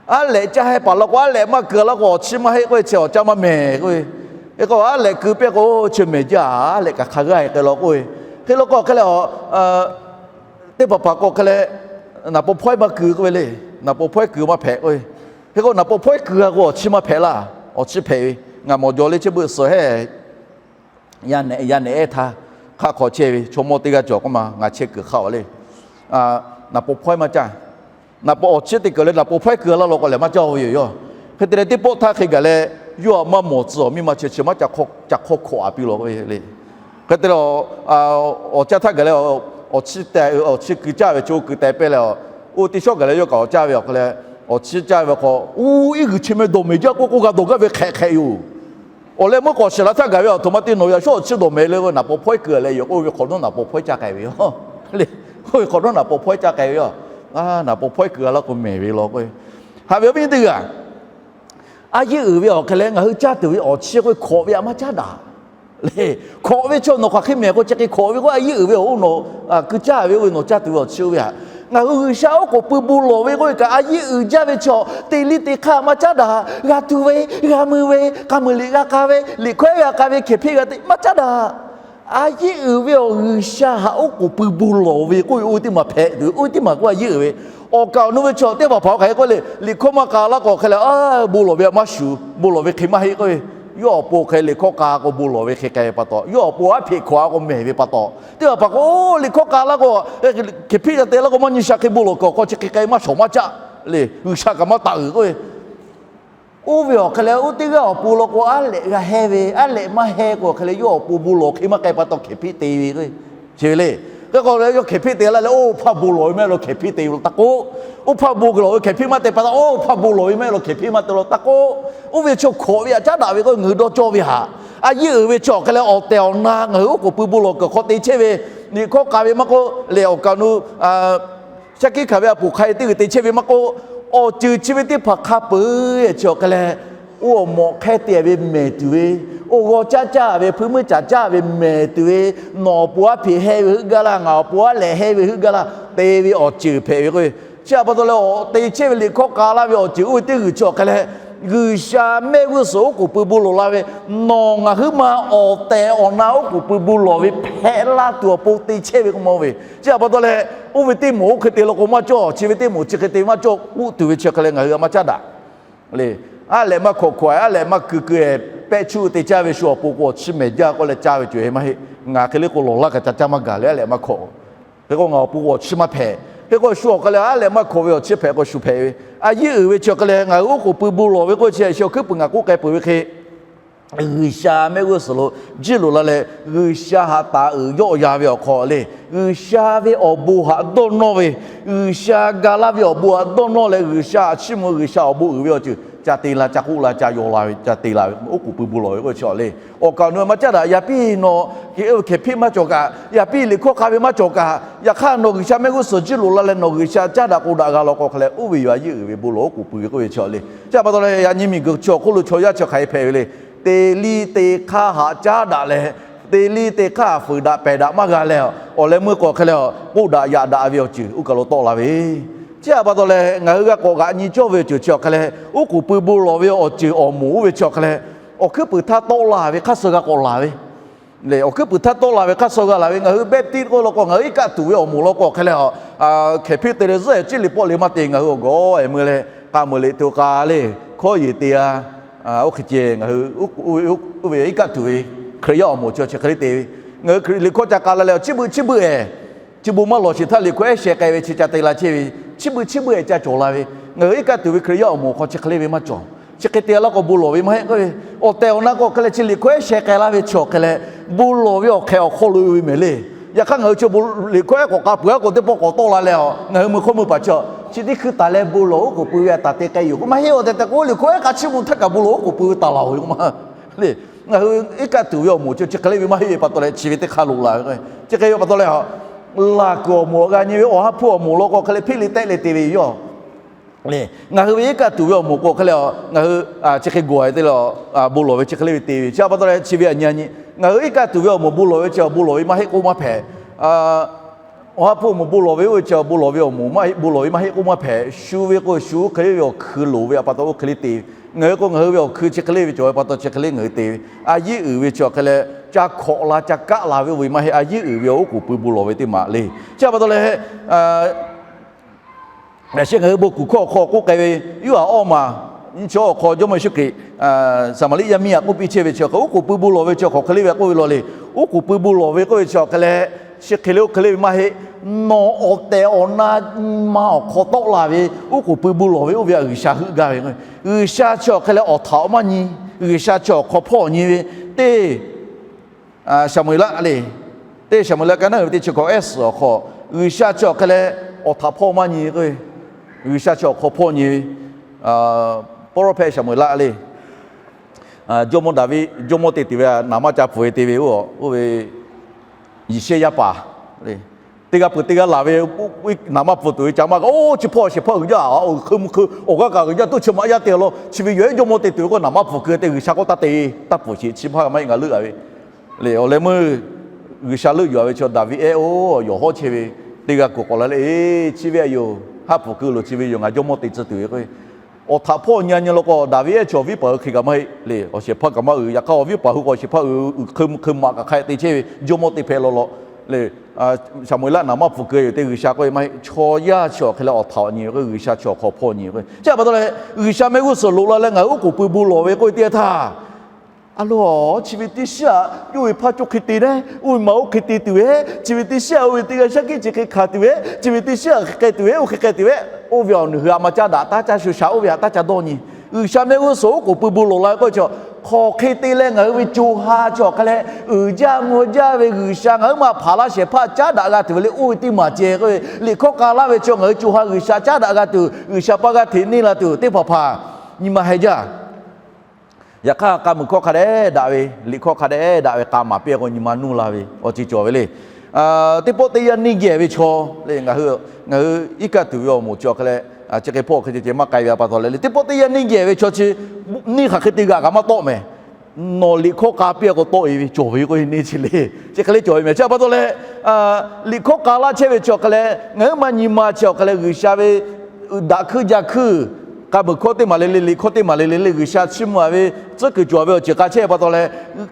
Aˉ lehꞈ caˇ hehˇ paˍ law k'o, aˉ lehꞈ maˇ keu a laˇ k'o awˬ chiˇ maˇ heˆ k'oˆ ve, chi awˬ caˇ maˇ mehˍ k'oˆ ve. Hk'e k'o aˉ lehꞈ keu pehˇ k'o, chi mehˍ jaˇ, aˉ lehꞈ kaꞈ hk'a g'aˇ e k'ai law k'oˆ ve. Hk'e law k'o hk'e leh, teˇ hpaˍ hpaˍ k'o hk'e leh, naˍ paw hpawehˇ maˇ keu k'oˆ ve le. Naˍ paw hpawehˇ keu maˇ hpehꞈ k'oˆ ve. Hk'e k'o naˍ paw hpawehˇ keu a k'o awˬ chiˇ maˇ hpehꞈ laˇ, awˬ chiˇ hpehꞈ ve. Ngaˬ mawˬ jaw le chi beuꞈ suhˍ hehˉ, yaˇ nehˬ yaˇ nehˬ ehˉ htaˇ hk'aˆ hk'aw chehˇ ve chaw mawˇ teˇ g'aˇ cawˬ k'oˆ ma, ngaˬ chehˇ kuiˬ hk'aˆ a le. Naˍ paw hpawehˇ maˇ caˇ. Naˍ paw awˬ chiˇ te kuiˬ leh naˍ paw hpawehˇ keu a laˇ law k'o lehˬ maˇ caˇ ve yoˬ. Hk'e te leh teˇ pawˆ htaˇ hk'e gaˬ leh, yawˇ htaꞈ maˇ mawˬ tcuh awˬ miˇ ma chi chi maˇ ca hk'awˇ hkawˇ hk'awꞈ a piˇ law k'oˆ ve le. Hk'e te leh, awˬ caˇ htaˇ gaˬ leh, awˬ chiˇ tehꞈ awˬ chiˇ keu caˇ ve chi oˇ keu te pehˇ leh, oˇ teˇ shawˉ gaˬ leh yawˇ kaꞈ awˬ caˇ ve awˬ hk'e leh, awˬ chiˇ caˇ ve awˬ hk'aw, oˇ iˉ g'uiˬ chi meh dawˬ mehˍ jaˇ k'oˆ k'oˆ g'a dawˬ gaˇ ve hk'ehꞈ hk'ehꞈ yoˬ. Awˬ leh meuˇ k'awꞈ shiˍ la htaˇ gaˬ ve awˬ htoꞈ ma te nawˬ yaꞈ shawˉ awˬ chiˇ dawˬ mehˍ le k'o, naˍ paw hpawehˇ keu leh yoˬ k'oˆ ve hk'awꞈ nawˉ naˍ paw hpawehˇ caˇ k'ai ve yoˬ. Oˇ ve hk'awꞈ nawˉ naˍ paw hpawehˇ caˇ k'ai ve yoˬ. Naˍ paw hpawehˇ keu a laˇ k'o mehˍ ve law k'o, haꞈ ve awˬ viˉ nyi teˇ g'aˇ, a yeˇ uiˍ ve awˬ hk'e leh ngaˬ hui caˇ tuˬ ve awˬ chiˇ k'oˆ ve hkawꞈ ve htaꞈ maˇ caˉ daꞈ le. Hkawꞈ ve chaw nawˬ hk'aˬ hk'e mehˍ k'o chi hk'e hkawꞈ ve k'o, a yeˇ uiˍ ve awˬ oˇ nawˬ keu caˇ ve oˇ ve nawˬ caˇ tuˬ ve awˬ chiˇ oˇ ve htaꞈ ngaˬ hui G'uiˬsha oˉ k'oˍ pui bon lawˬ ve k'oˆ ve kaꞈ, a yeˇ uiˍ jaˇ ve chaw te liˇ te hk'aˇ maˇ caˉ daꞈ. G'a tuˬ ve, g'a mui ve, k'a muiˬ liꞈ g'a k'a ve, liꞈ hkawehˉ g'a k'a ve, hkehˍ hpiˇ g'a te maˇ caˉ daꞈ. A yeˇ uiˍ ve awˬ G'uiˬsha htaꞈ oˉ k'oˍ pui bon lawˬ ve k'oˆ ve oˇ ve teˇ maˬ hpehꞈ tuˬ ve, oˇ ve teˇ maˬ k'oˆ a yeˇ uiˍ ve. Awˬ kaˍ awˬ nu ve chaw teˇ hpaˍ hpaˍ k'ai k'oˆ le, liꞈ hkawˇ maˇ k'a laˇ k'o hk'e leh, a bon lawˬ ve maˇ shuˍ, bon lawˬ ve hk'e maˇ heˆ k'oˆ ve. Yawˇ awˬ pon hk'e liꞈ hkawˇ k'a k'o bon lawˬ ve hk'e k'ai ve pa taw, yawˇ awˬ pon aˉ hpeꞈ hkawꞈ a k'o mehˍ ve pa taw, teˇ hpaˍ hpaˍ k'o liꞈ hkawˇ k'a laˇ k'o, hkehˍ hpiˇ ca te laˇ k'o maˇ nyi sha hk'e bon lawˬ kuiˬ awˬ hk'aw chi hk'e k'ai maˇ shawˍ maˇ caˆ le, G'uiˬsha kaꞈ maˇ taˍ uiˍ k'oˆ ve. Oˇ ve awˬ hk'e leh oˇ teˇ g'aˇ awˬ pon law k'o aˉ lehꞈ g'a hehˇ ve, aˉ lehꞈ maˇ hehˇ k'o hk'e leh yawˇ awˬ pon bon lawˬ hk'e maˇ k'ai pa taw hkehˍ hpiˇ te ve k'o, chi ve le. Hk'e k'o leh yawˇ hkehˍ hpiˇ te laˇ leh, oˇ hpaˇ bon lawˬ ve maˇ heˆ law hkehˍ hpiˇ te ve law taˇ k'oˆ. Oˇ hpaˇ bon lawˬ ve hkehˍ hpiˇ maˇ te pa taw, oˇ hpaˇ bon lawˬ ve maˇ heˆ law hkehˍ hpiˇ maˇ te law taˇ k'oˆ. Oˇ ve chaw hkawꞈ ve htaꞈ caˉ daꞈ ve k'o ngaˬ hui dawˇ cawˇ ve htaꞈ, a yeˇ uiˍ ve chaw hk'e leh awˬ tehˬ awˬ na ngaˬ hui oˉ k'oˍ pui bon lawˬ kuiˬ hk'aw te chehˇ ve, liꞈ hkawˇ k'a ve maˇ k'oˆ leh awˬ kaˍ awˬ nu shaˉ hkiˆ hkanˍ ve a poˍ hk'a e teˇ g'uiˬ te chehˇ ve maˇ k'oˆ, awˬ ceuˬ chi ve teˇ hpaˍ hk'a peuˬ chi awˬ hk'e leh, oˇ awˬ mawꞈ hk'ehˇ te ve mehˍ tuˬ ve, oˇ g'aw caˇ caˇ ve, hpuiˇ meuˇ caˍ caˇ ve mehˍ tuˬ ve, nawˬ awˬ pon aˉ hpeꞈ hehˇ ve heuˆ gaˇ laˇ, ngaˬ awˬ pon aˉ lehꞈ hehˇ ve heuˆ gaˇ laˇ, te ve awˬ ceuˬ hpehꞈ ve k'o, chi htaꞈ pa taw leh awˬ te chehˇ ve liꞈ hkawˇ k'a laˇ ve awˬ ceuˬ oˇ ve teˇ g'uiˬ chi awˬ hk'e leh, G'uiˬsha mehˆ g'uˇ suhˍ oˉ k'oˍ pui bon lawˬ la ve, nawˬ ngaˬ huiˉ ma awˬ tehˬ awˬ na oˉ k'oˍ pui bon lawˬ ve hpehꞈ la tuˬ awˬ pon te chehˇ ve k'o ma ve. Chi htaꞈ pa taw leh, oˇ ve teˇ moˍ oˇ hk'e te law k'o maˇ cawˇ, chi ve teˇ moˍ chi hk'e te maˇ cawˇ k'oˆ tuˬ ve chi hk'e leh ngaˬ hui a maˇ caˉ daꞈ le. Aˉ lehꞈ maˇ hkawꞈ hkawꞈ e, aˉ lehꞈ maˇ keu keu e, pehˆ chuˇ te caˇ ve shu awˬ pon k'o awˬ chiˇ mehˍ jaˇ k'oˆ leh caˇ ve ceuˬ e maˇ heˆ. Ngaˬ hk'e le k'o lawˬ laˇ kaꞈ ca caˇ maˇ gaˬ le, aˉ lehꞈ maˇ hkawꞈ. Hk'e k'o ngaˬ awˬ pon k'o awˬ chiˇ maˇ hpehꞈ. Hk'e k'o shu awˬ hk'e leh aˉ lehꞈ maˇ hkawꞈ ve awˬ chiˇ hpehꞈ k'o shu hpehꞈ ve. A yeˇ uiˍ ve chi awˬ hk'e leh ngaˬ hui oˉ k'oˍ pui bon lawˬ ve k'oˆ chi, chi awˬ hkuiˉ puiˍ ngaˬ k'oˆ k'ai peuˬ ve hk'e, G'uiˬsha mehˆ g'uˇ suhˍ lo jiˇ loꞈ la leh, G'uiˬsha htaꞈ taˍ uiˍ yawˆ yan ve awˬ hk'aw le, G'uiˬsha ve awˬ bon htaꞈ dawˇ nawˇ ve, G'uiˬsha ga laˇ ve awˬ bon htaꞈ dawˇ nawˇ leh, G'uiˬsha htaꞈ chiˇ mvuh, G'uiˬsha awˬ bon uiˍ ve awˬ ceuˬ ca te la, ca k'oˆ la, ca yaw la ve, ca te la ve, oˉ k'oˍ pui bon lawˬ ve k'oˆ chi awˬ le. Awˬ kaˍ awˬ nu maˇ caˉ daꞈ. Yaꞈ piˇ nawˬ hkehˍ hpiˇ maˇ cawˬ kaꞈ, yaꞈ piˇ liꞈ hkawˇ k'a ve maˇ cawˬ kaꞈ, yaꞈ hk'aˇ nawˬ G'uiˬsha mehˆ g'uˇ suhˍ jiˇ loꞈ la leh nawˬ G'uiˬsha caˉ daꞈ k'o daꞈ g'a law k'o hk'e leh, oˇ ve yoˬ a yeˇ uiˍ ve bon lawˬ oˉ k'oˍ pui ve k'oˆ ve chi awˬ le. Chi htaꞈ pa taw leh yaꞈ nyi miˬguiˬ chi awˬ hk'oˆ lo chaw yaˇ chi hk'aˬ hk'e hpehꞈ ve le. Te liˇ te hk'aˇ htaꞈ caˉ daꞈ leh, te liˇ te hk'aˇ htaꞈ fuiˍ daꞈ pehˬ daꞈ maˇ g'a leh, awˬ leh meuˇ k'o hk'e leh k'oˆ daꞈ yaꞈ daꞈ ve awˬ ceuˬ oˇ kaˬ lo tawˆ la ve. Chi htaꞈ pa taw leh ngaˬ hui g'a k'awꞈ g'aꞈ nyi cawˇ ve awˬ ceuˬ chi awˬ hk'e leh, oˉ k'oˍ pui bon lawˬ ve awˬ ceuˬ awˬ moˍ oˇ ve chi awˬ hk'e leh, awˬ hkuiˉ puiˍ htaˇ tawˆ la ve hk'aˇ suh g'a k'awꞈ laˬ ve Awˬ hkuiˉ puiˍ htaˇ tawˆ la ve hk'aˇ suh g'a la ve, ngaˬ hui Baptist k'oˆ law k'o, ngaˬ hui iˉ kaˆ tuˬ ve awˬ moˍ law k'o hk'e leh a, hkehˍ hpiˇ te leh zuhˆ e ciˉ liꞈ pawˆ le maˇ te, ngaˬ hui awˬ gawˬ e meuˇ leh k'a meuˬ liꞈ to k'a le, hkawˇ yeˬ te a, oˇ hk'e ceh ngaˬ hui oˇ ve iˉ kaˆ tuˬ ve Hkriꞈ yaˇ awˬ moˍ chi chi hk'e le te ve. Ngaˬ hui liꞈ hkawˇ ca k'a la leh a, chiˇ beuꞈ chiˇ beuꞈ e, chi bon maˇ lawˬ sheˍ htaˇ liꞈ hkawˇ ehˉ sheh k'ai ve chi ca te la chehˇ ve, chiˇ beuꞈ chiˇ beuꞈ e ca cawˬ la ve. Ngaˬ hui iˉ kaˆ tuˬ ve Hkriꞈ yaˇ awˬ moˍ hk'aw chi hk'e le ve maˇ cawˬ. Chi hk'e te laˇ k'o bon lawˬ ve maˇ heˆ k'oˆ ve, awˬ tehˬ awˬ na k'o hk'e leh chi liꞈ hkawˇ ehˉ sheh k'ai laˇ ve chi awˬ hk'e leh, bon lawˬ ve awˬ hk'ehꞈ awˬ hk'aw lo ve mehˍ le. Yaꞈ hk'aˇ ngaˬ hui chi liꞈ hkawˇ ehˉ k'awꞈ k'a peuˬ a k'o, teˇ pawˆ k'awꞈ tawˆ la leh a, ngaˬ hui meuˇ hk'aw meuˇ paˍ chi chi teˇ hkui taˍ leh bon lawˬ oˉ k'oˍ pui ve a taˍ te k'ai yoˬ k'o maˇ heˆ. Awˬ tehˬ tehˬ k'o liꞈ hkawˇ ehˉ k'a chiˇ mvuh htaˇ kaꞈ bon lawˬ oˉ k'oˍ pui ve taˍ laˬ oˬ ve k'o maˇ le. Ngaˬ hui iˉ kaˆ tuˬ ve awˬ moˍ chi chi hk'e le ve maˇ heˆ ve pa taw leh chi ve teˇ hk'aˇ loꞈ la ve k'o, chi hk'e ve pa taw leh a, laˬ kuiˬ awˬ moˍ g'a nyi ve awˬ ha hpu awˬ moˍ law k'o hk'e leh hpeˆ le tehˆ leh te ve yoˬ. Ngaˬ hui ve iˉ kaˆ tuˬ ve awˬ moˍ k'o hk'e leh a, ngaˬ hui chi hk'e gawˬ e te leh bon lawˬ ve chi hk'e le ve te ve chi pa taw leh chi ve a nyi a nyi, ngaˬ hui iˉ kaˆ tuˬ ve awˬ moˍ bon lawˬ ve chi bon lawˬ ve maˇ heˆ k'oˆ maˇ hpehꞈ. Awˬ ha hpu awˬ moˍ bon lawˬ ve oˇ ve chi bon lawˬ ve awˬ moˍ maˇ heˆ, bon lawˬ ve maˇ heˆ k'oˆ maˇ hpehꞈ. Shu ve k'o shu oˇ hk'e le ve awˬ hkui loˍ ve a pa taw oˇ hk'e le te ve. Ngaˬ hui k'o ngaˬ hui ve awˬ hkui chi hk'e le ve cawˬ ve pa taw chi hk'e le ngaˬ hui te ve. A yiˉ uiˍ ve chi awˬ hk'e leh ca hkawꞈ la ca kaˆ la ve oˇ ve maˇ heˆ. A yiˉ uiˍ ve awˬ oˉ k'oˍ pui bon lawˬ ve teˇ maˬ le. Chi pa taw leh Yaꞈ sheh ngaˬ hui bon kuˬ hkawˇ awˬ hk'aw k'oˆ k'ai ve, Yoˇhanˬ awˇ maˬ nyiˇ chi awˬ hk'aw Jawˇmawˇ Yeˍsuˆ Hkriꞈ Saˍmaˍriˆ yaˇ miˇ htaꞈ k'oˆ piˇ chehˇ ve chi awˬ hk'e, oˉ k'oˍ pui bon lawˬ ve chi awˬ hk'aw hk'e le ve k'oˆ ve law le. Oˉ k'oˍ pui bon lawˬ ve k'oˆ ve chi awˬ hk'e leh, chi hk'e le oˇ hk'e le ve maˇ heˆ. Nawˬ awˬ tehˬ awˬ na nyi ma awˬ hk'aw tawˆ la ve oˉ k'oˍ pui bon lawˬ ve oˇ ve htaꞈ G'uiˬsha heuˆ gaˇ ve. G'uiˬsha chi awˬ hk'e leh awˬ htaꞈ awˬ maˇ nyi. G'uiˬsha chi awˬ hk'aw hpawˇ nyi ve teˇ Saˍmo-eˍlaˆ le. Teˇ Saˍmo-eˍlaˆ ka naˉ ve teˇ chi hkawꞈ ehˉ suhˍ awˬ hk'aw, G'uiˬsha chi awˬ hk'e leh awˬ htaꞈ hpawˇ maˇ nyi k'o, G'uiˬsha chi awˬ hk'aw hpawˇ nyi ve. Pawˇrawˇhpehˇ Saˍmo-eˍlaˆ le, jawˇmawˇ Daˍviˆ jawˇmawˇ te tuˬ ve naˍ maˇ ca pfuhˍ ve te ve oˇ ve Yeˍsehˇyaˇ paˍ le. Teˇ g'aˇ peuˬ teˇ g'aˇ laˬ ve, naˍ maˇ pfuhˍ tuˬ ve ca maˇ g'a. Oˇ chi hpawˇ shehˍ hpaˇ uiˍ jaˇ, hk'e mvuh hk'e awˬ g'aˇ kaꞈ uiˍ jaˇ, toˇ chi maꞈ yaˇ te law. Chi ve yawˬ ehˉ jawˇmawˇ te tuˬ ve k'o naˍ maˇ pfuhˍ keu te G'uiˬsha k'oˆ taˇ te, taˇ pfuhˍ sheˍ, chi hpaˇ maˇ heˆ ngaˬ leuˆ a ve le. Awˬ leh meuˇ G'uiˬsha leuˆ yuˬ a ve chi Daˍviˆ ehˉ oˇ yawˬ hawˉ chehˇ ve teˇ g'aˇ kuˬ k'awꞈ la le. Chi ve a yoˬ, haˉ pfuhˍ keu loˬ, chi ve yoˬ ngaˬ jawˇmawˇ te tcuh tuˬ ve k'o, awˬ htaꞈ hpawˇ nyi a nyi law k'o Daˍviˆ ehˉ chi awˬ viˉ paˍ hui hk'e kaꞈ maˇ heˆ le. Awˬ shehˍ hpaˇ kaꞈ maˇ uiˍ, yaꞈ hk'aˇ awˬ viˉ paˍ hui k'o awˬ shehˍ hpaˇ uiˍ hk'e mvuh hk'e maꞈ kaꞈ hk'a te chehˇ ve jawˇmawˇ te hpehꞈ law law le. Saˍmo-eˍlaˆ naˍ maˇ pfuhˍ keu yoˬ te G'uiˬsha k'oˆ ve maˇ heˆ. Chaw yaˇ chi awˬ hk'e leh awˬ htaꞈ awˬ nyi ve k'o G'uiˬsha chi awˬ hk'aw hpawˇ nyi ve k'o, chi pa taw leh G'uiˬsha mehˆ g'uˇ suhˍ loꞈ la leh ngaˬ hui oˉ k'oˍ pui bon lawˬ ve k'oˆ ve teˇ yanˇ htaˇ, a lo, chi ve teˇ shiˉ aꞈ yawˇ ve hpaˇ cawˇ hk'e te leh oˇ ve maˬ oˇ hk'e te tuˬ ve, chi ve teˇ shiˉ aꞈ oˇ ve teˇ g'aˇ shaˉ hkiˆ chi hk'e hkanˍ tuˬ ve, chi ve teˇ shiˉ aꞈ hk'e k'ai tuˬ ve, oˇ hk'e k'ai tuˬ ve, oˇ ve awˬ nuˬ hui a ma caˉ daꞈ taˉ caˇ shu sha oˇ ve htaꞈ taˇ ca dawˇ nyi. G'uiˬsha mehˆ g'uˇ suhˍ oˉ k'oˍ pui bon lawˬ la ve k'oˆ ve chi, hk'aˬ hk'e te leh ngaˬ hui ve co ha chi awˬ hk'e leh uiˍ jaˇ mvuh jaˇ ve G'uiˬsha ngaˬ huiˉ ma hpaˍ laˇ shehˍ hpaˇ caˉ daꞈ g'a tuˬ ve le oˇ ve teˇ maˬ ceh k'oˆ ve, liꞈ hkawˇ k'a laˇ ve chi ngaˬ hui co ha G'uiˬsha caˉ daꞈ g'a tuˬ, G'uiˬsha paˇ g'aˇ hteꞈ neˇ la tuˬ teˇ hpaˍ hpaˍ nyi ma heh jaˇ. Yaꞈ hk'aˇ k'a muiˬ hkawˇ hk'a dehꞈ daꞈ ve, liꞈ hkawˇ hk'a dehꞈ daꞈ ve k'a maˍ piˇ k'o nyi ma nuˇ la ve awˬ ceuˬ cawˬ ve le. Teˇ pawˆ teˇ yanˇ neˇ geh ve chaw le, ngaˬ hui, ngaˬ hui iˉ kaˆ tuˬ ve awˬ moˍ chi awˬ hk'e leh, chi hk'e hpawˇ hk'e ceh ceh maˇ k'ai ve a pa taw leh le, teˇ pawˆ teˇ yanˇ neˇ geh ve chaw chi neˇ hk'aˬ hk'e te g'aꞈ kaꞈ maˇ tawˆ mehˍ. Nawˬ liꞈ hkawˇ k'a piˇ k'o tawˆ e ve cawˬ ve k'oˆ ve neˇ chi le, chi hk'e le cawˬ ve mehˍ. Chi a pa taw leh, liꞈ hkawˇ k'a laˇ chehˇ ve chi awˬ hk'e leh ngaˬ huiˉ ma nyi ma chi awˬ hk'e leh G'uiˬsha ve daꞈ hkuiˇ jaˇ hkuiˇ, k'a muiˬ hkawˇ teˇ maˬ le le, liꞈ hkawˇ teˇ maˬ le le le G'uiˬsha chiˇ mvuh a ve tcuhˉ kuiˬ cawˬ ve awˬ ceuˬ k'a chehˇ pa taw leh,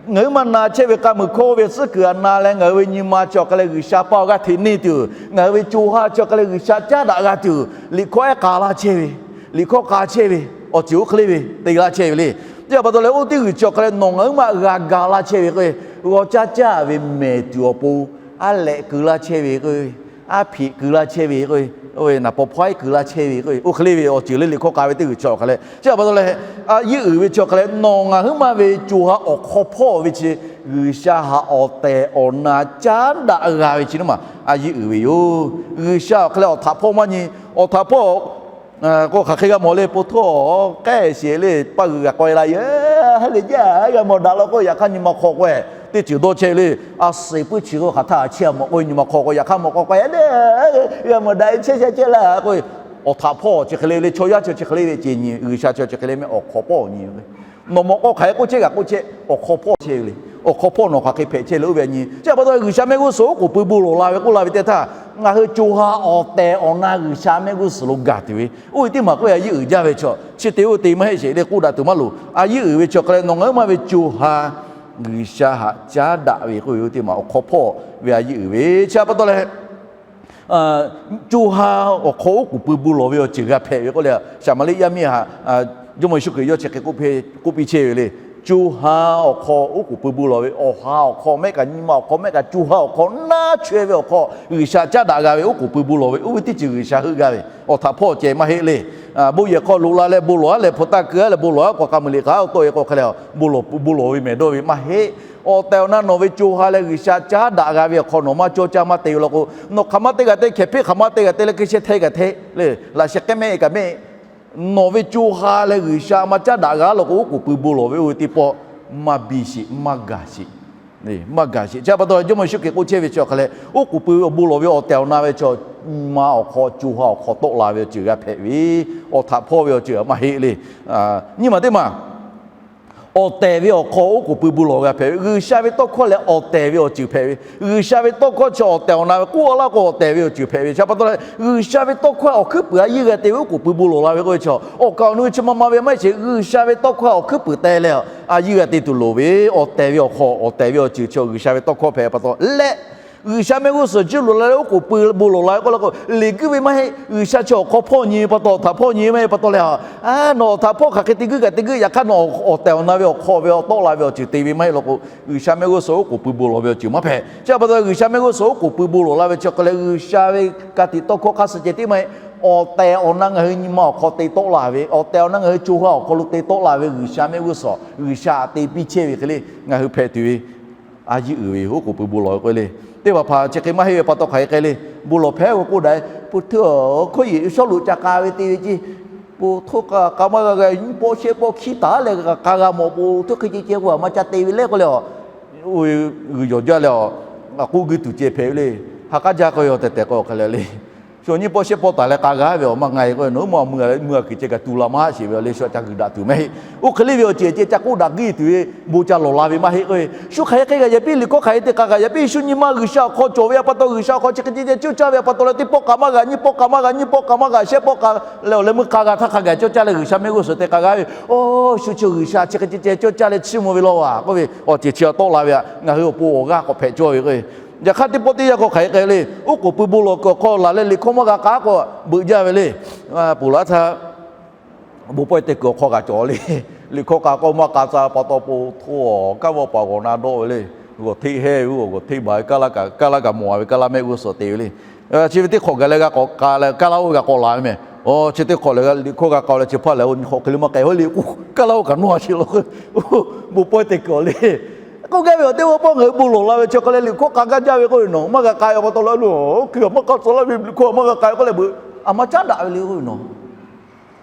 ngaˬ huiˉ ma na chehˇ ve k'a muiˬ hkawˇ ve tcuhˉ kuiˬ a na leh ngaˬ hui ve nyi ma chi awˬ hk'e leh G'uiˬsha paˇ g'aˇ hteꞈ neˇ tuˬ, ngaˬ hui ve co ha chi awˬ hk'e leh G'uiˬsha caˉ daꞈ g'a tuˬ, liꞈ hkawˇ ehˉ k'a laˇ chehˇ ve, liꞈ hkawˇ k'a chehˇ ve awˬ ceuˬ oˇ hk'e le ve te laˇ chehˇ ve le. Chi a pa taw leh oˇ teˇ g'uiˬ chi awˬ hk'e leh nawˬ ngaˬ huiˉ ma g'a ga laˇ chehˇ ve k'o, g'aw caˇ caˇ ve mehˍ tuˬ awˬ pon, aˉ lehꞈ keu laˇ chehˇ ve k'o, aˉ hpeꞈ keu laˇ chehˇ ve k'o, oˇ ve naˍ paw hpawˇ ehˉ keu laˇ chehˇ ve k'o, oˇ hk'e le ve awˬ ceuˬ le liꞈ hkawˇ k'a ve teˇ g'uiˬ chi awˬ hk'e leh. Chi a pa taw leh, a yiˉ uiˍ ve chi awˬ hk'e leh nawˬ ngaˬ huiˉ ma ve co ha awˬ hk'aw hpawˇ ve chi G'uiˬsha htaꞈ awˬ tehˬ awˬ na caˉ daꞈ g'a ve chi teˇ maˬ a yiˉ uiˍ ve yoˬ. G'uiˬsha awˬ hk'e leh awˬ htaꞈ hpawˇ maˇ nyi. Awˬ htaꞈ hpawˇ k'o hk'aˬ hk'e g'a mawˬ le, po htawˇ k'ehˆ sheˍ le, paˇ g'uiˬ g'a k'aw e la yehˬ, ha lehˬ jaˇ g'a mawˬ daꞈ law k'o, yaꞈ hk'aˇ nyi ma hk'aw k'o, teˇ ceuˬ dawˇ chehˇ ve le. A suhˍ puiˉ chi k'o hk'aˬ htaˇ a chehˇ a mawˬ k'o, nyi ma hk'aw k'o, yaꞈ hk'aˇ mawˬ k'aw k'o, a le, g'a mawˬ daꞈ e chehˇ chehˇ chehˇ laˇ k'o, awˬ htaꞈ hpawˇ chi hk'e le le, chaw yaˇ chi chi hk'e le ve ceh nyi, G'uiˬsha chi chi hk'e le mehˆ awˬ hk'aw hpawˇ nyi ve. Nawˬ mawˬ k'o hk'aˬ hk'e k'oˆ chehˇ g'a k'oˆ chehˇ, awˬ hk'aw hpawˇ chehˇ ve le. Awˬ hk'aw hpawˇ nawˬ hk'aˬ hk'e hpehꞈ chehˇ le oˇ ve a nyi. Chi a pa taw G'uiˬsha mehˆ g'uˇ suhˍ oˉ k'oˍ pui bon lawˬ la ve k'oˆ la ve teˇ htaˇ, ngaˬ hui co ha awˬ tehˬ awˬ na G'uiˬsha mehˆ g'uˇ suhˍ lo gaˬ tuˬ ve, oˇ ve teˇ maˬ k'oˆ ve a yiˉ uiˍ jaˇ ve chaw chi te oˇ te maˇ heˆ sheˍ le k'oˆ daꞈ tuˬ maˇ loˍ. A yiˉ uiˍ ve chi awˬ hk'e leh nawˬ ngaˬ huiˉ ma ve co ha G'uiˬsha haꞈ caˉ daꞈ ve k'oˆ ve teˇ maˬ awˬ hk'aw hpawˇ ve a yeˇ uiˍ ve chi pa taw leh, co ha awˬ hk'aw oˉ k'oˍ pui bon lawˬ ve awˬ ceuˬ g'a hpehꞈ ve k'oˆ le. Saˍmaˍriˆ yaˇ miˇ htaꞈ Jawˇmawˇ Yeˍsuˆ Hkriꞈ yawˇ chi hk'e k'oˆ piˇ chehˇ ve le. Co ha awˬ hk'aw oˉ k'oˍ pui bon lawˬ ve, awˬ ha awˬ hk'aw mehˆ kaꞈ nyi ma awˬ hk'aw mehˆ kaꞈ co ha awˬ hk'aw naˇ chaweh ve awˬ hk'aw G'uiˬsha caˉ daꞈ g'a ve oˉ k'oˍ pui bon lawˬ ve, oˇ ve teˇ ceuˬ G'uiˬsha heuˆ gaˇ ve awˬ htaꞈ hpawˇ ceh maˇ heˆ le. Bon yehˬ hk'aw loꞈ la leh bon lawˬ aˉ leh hpu taˇ keu aˉ leh bon lawˬ aˉ k'o k'a mui liꞈ k'a awˬ tawˆ e k'o hk'e leh, bon lawˬ ve mehˬ dawˇ ve maˇ heˆ. Awˬ tehˬ awˬ na nawˬ ve co ha leh G'uiˬsha caˉ daꞈ g'a ve awˬ hk'aw nawˬ maˇ cawˇ caˇ maˇ te ve law k'o, nawˬ hk'aˬ ma te g'a te, hkehˍ hpeˆ hk'aˬ ma te g'a te leh hk'e sheh hteˇ g'a hteˇ le, laꞈ sheh k'ehˉ mehˆ e kaꞈ mehˆ nawˬ ve co ha leh G'uiˬsha maˇ caˉ daꞈ g'a law k'o, oˉ k'oˍ pui bon lawˬ ve oˇ ve teˇ pawˆ maˇ biˇ sheˍ, maˇ gaˬ sheˍ. Maˇ gaˬ sheˍ. Chi pa taw Jawˇmawˇ Yeˍsuˆ Hkriꞈ k'oˆ chehˇ ve chi awˬ hk'a leh, oˉ k'oˍ pui bon lawˬ ve awˬ tehˬ awˬ na ve chaw, nyi ma awˬ hk'aw, co ha awˬ hk'aw tawˆ la ve awˬ ceuˬ g'a hpehꞈ ve, awˬ htaꞈ hpawˇ ve awˬ ceuˬ maˇ heˆ le. Nyiˇ maˬ teˇ maˬ awˬ tehˬ ve awˬ hk'aw oˉ k'oˍ pui bon lawˬ g'a hpehꞈ ve, G'uiˬsha ve tawˇ hkawˇ leh awˬ tehˬ ve awˬ ceuˬ hpehꞈ ve, G'uiˬsha ve tawˇ hkawˇ chi awˬ tehˬ awˬ na ve k'oˆ a laˇ k'o awˬ tehˬ ve awˬ ceuˬ hpehꞈ ve. Chi pa taw leh G'uiˬsha ve tawˇ hkawˇ awˬ hkuiˉ puiˍ a yeˇ g'a te ve oˉ k'oˍ pui bon lawˬ la ve k'oˆ ve chi, awˬ kaˍ awˬ nu ve chi ma ma ve maˇ heˆ sheˍ. G'uiˬsha ve tawˇ hkawˇ awˬ hkuiˉ puiˍ teh leh a yeˇ g'a te tuˬ loˍ ve, awˬ tehˬ ve awˬ hk'aw, awˬ tehˬ ve awˬ ceuˬ chi G'uiˬsha ve tawˇ hkawˇ hpehꞈ pa taw leh, G'uiˬsha mehˆ g'uˇ suhˍ juˇ loꞈ la leh oˉ k'oˍ pui bon lawˬ la ve k'oˆ la k'o, liꞈ guiˇ ve maˇ heˆ. G'uiˬsha chi awˬ hk'aw hpawˇ nyi pa taw, awˬ htaꞈ hpawˇ nyi ve maˇ heˆ pa taw leh, nawˬ awˬ htaꞈ hpawˇ hk'aˬ hk'e te guiˇ kaꞈ te guiˇ, yaꞈ hk'aˇ nawˬ awˬ tehˬ awˬ na ve awˬ hk'aw ve awˬ tawˆ la ve awˬ ceuˬ te ve maˇ heˆ law k'o, G'uiˬsha mehˆ g'uˇ suhˍ oˉ k'oˍ pui bon lawˬ ve awˬ ceuˬ maˇ hpehꞈ. Chi pa taw G'uiˬsha mehˆ g'uˇ suhˍ oˉ k'oˍ pui bon lawˬ la ve chi hk'e leh, G'uiˬsha ve ka tiꞈ tawˇ hkawˇ hk'aˇ suh ceh tiˉ maˇ heˆ. Awˬ tehˬ awˬ na ngaˬ hui nyi ma awˬ hk'aw te tawˆ la ve, awˬ tehˬ awˬ na ngaˬ hui co ha awˬ hk'aw lo te tawˆ la ve G'uiˬsha mehˆ g'uˇ suhˍ, G'uiˬsha te piˇ chehˇ ve hk'e le ngaˬ hui hpehꞈ tuˬ ve a yeˇ uiˍ ve oˉ k'oˍ pui bon lawˬ ve k'oˆ le. Teˇ hpaˍ hpaˍ chi hk'e maˇ heˆ ve pa taw hk'aˬ hk'e le, bon lawˬ hpehꞈ ve k'oˆ daꞈ, po hteuˇ hkawˇ yeˬ shawˉ loꞈ ca k'a ve te ve ceˇ, po htawˇ k'a maˇ g'a g'a nyiˇ pawˆ shehˆ pawˆ hkiˇ taˍ leh k'a g'a mawˬ po htawˇ hk'e ceh ceh k'o a maˇ ca te ve leh k'oˆ le, a, g'uiˬ yawˬ jaˇ leh a, k'oˆ guiˇ tuˬ ceh hpehꞈ ve le. Ha k'aˉ jaˇ k'o ve awˬ tehˬ tehˬ k'o hk'e le le. Shu nyiˇ pawˆ shehˆ pawˆ taˍ leh k'a g'a ve awˬ maˇ nga e k'o, nawˬ hui ma mui a leh mui a kuiˬ ceh kaꞈ tu la maˇ haˆ sheˍ ve le, shu ca g'uiˬ daꞈ tuˬ maˇ heˆ. Oˇ hk'e le ve awˬ ceuˬ ceh ca k'oˆ daꞈ guiˇ tuˬ ve bon ca lawˬ la ve maˇ heˆ k'o, shu hk'aˬ hk'e g'a yaꞈ piˇ liꞈ hkawˇ hk'aˬ hk'e te k'a g'a yaꞈ piˇ, shu nyi ma G'uiˬsha awˬ hk'aw cawˬ ve a pa taw G'uiˬsha awˬ hk'aw chi hk'e ceh ceh cawˇ caˇ ve a pa taw leh teˇ pawˆ k'a maˇ g'a, nyiˇ pawˆ k'a maˇ g'a, nyiˇ pawˆ k'a maˇ g'a, shehˆ pawˆ k'a leh awˬ leh meuˇ k'a g'a htaˇ hk'a gaˬ cawˇ caˇ leh G'uiˬsha mehˆ g'uˇ suhˍ te k'a g'a ve, oˇ shu chi G'uiˬsha chi hk'e ceh ceh cawˇ caˇ leh chiˇ mvuh ve law a k'oˆ ve awˬ ceuˬ chi a tawˆ la ve a, ngaˬ hui awˬ pon awˬ g'aˇ k'awꞈ hpehꞈ cawˇ ve k'o, yaꞈ hk'aˇ teˇ pawˆ teˇ yanˇ k'o hk'aˬ hk'e le, oˉ k'oˍ pui bon lawˬ kuiˬ awˬ hk'aw laˬ leh liꞈ hkawˇ maˇ g'a k'aˉ k'o, beuꞈ jaˇ ve le. Ponˬ laˇ htaˇ bon pawehˇ te kuiˬ awˬ hk'aw g'a cawˬ le. Liꞈ hkawˇ k'a k'o maˇ k'a ca pa taw po htawˇ, kanˉ vawˇ paˍ g'awˬ na dawˆ ve le. G'awˬ hteˆ hehˇ ve, g'awˬ hteˆ baˬ ve, kanˉ laˇ kaꞈ maw a ve, kanˉ laˇ kaꞈ maw a ve, kanˉ laˇ mehˆ g'uˇ suhˍ te ve le. Chi ve teˇ hk'awꞈ gaˬ leh g'a k'awꞈ k'a leh kanˉ laˇ oˇ ve g'a k'awꞈ laˬ ve mehˬ. Aˬ, chi teˇ hk'awꞈ leh liꞈ hkawˇ g'a k'a leh chi hpaˇ lehˬ, hk'awꞈ hk'e le maˇ k'ai, hawˉ le k'o kanˉ laˇ oˇ kaꞈ nawˇ a sheˍ law k'o, bon pawehˇ te kuiˬ le. K'oˆ gaˇ ve awˬ teˇ g'aˇ pawˆ ngaˬ hui bon lawˬ la ve chi hk'e leh liꞈ hkawˇ k'a gaˇ jaˇ ve k'oˆ ve nawˬ maˇ g'a k'a ve pa taw leh, oˇ hkui a maˇ k'a tcuh laˇ ve liꞈ hkawˇ maˇ g'a k'a ve k'oˆ leh beuꞈ a maˇ caˉ daꞈ ve le k'oˆ ve nawˬ.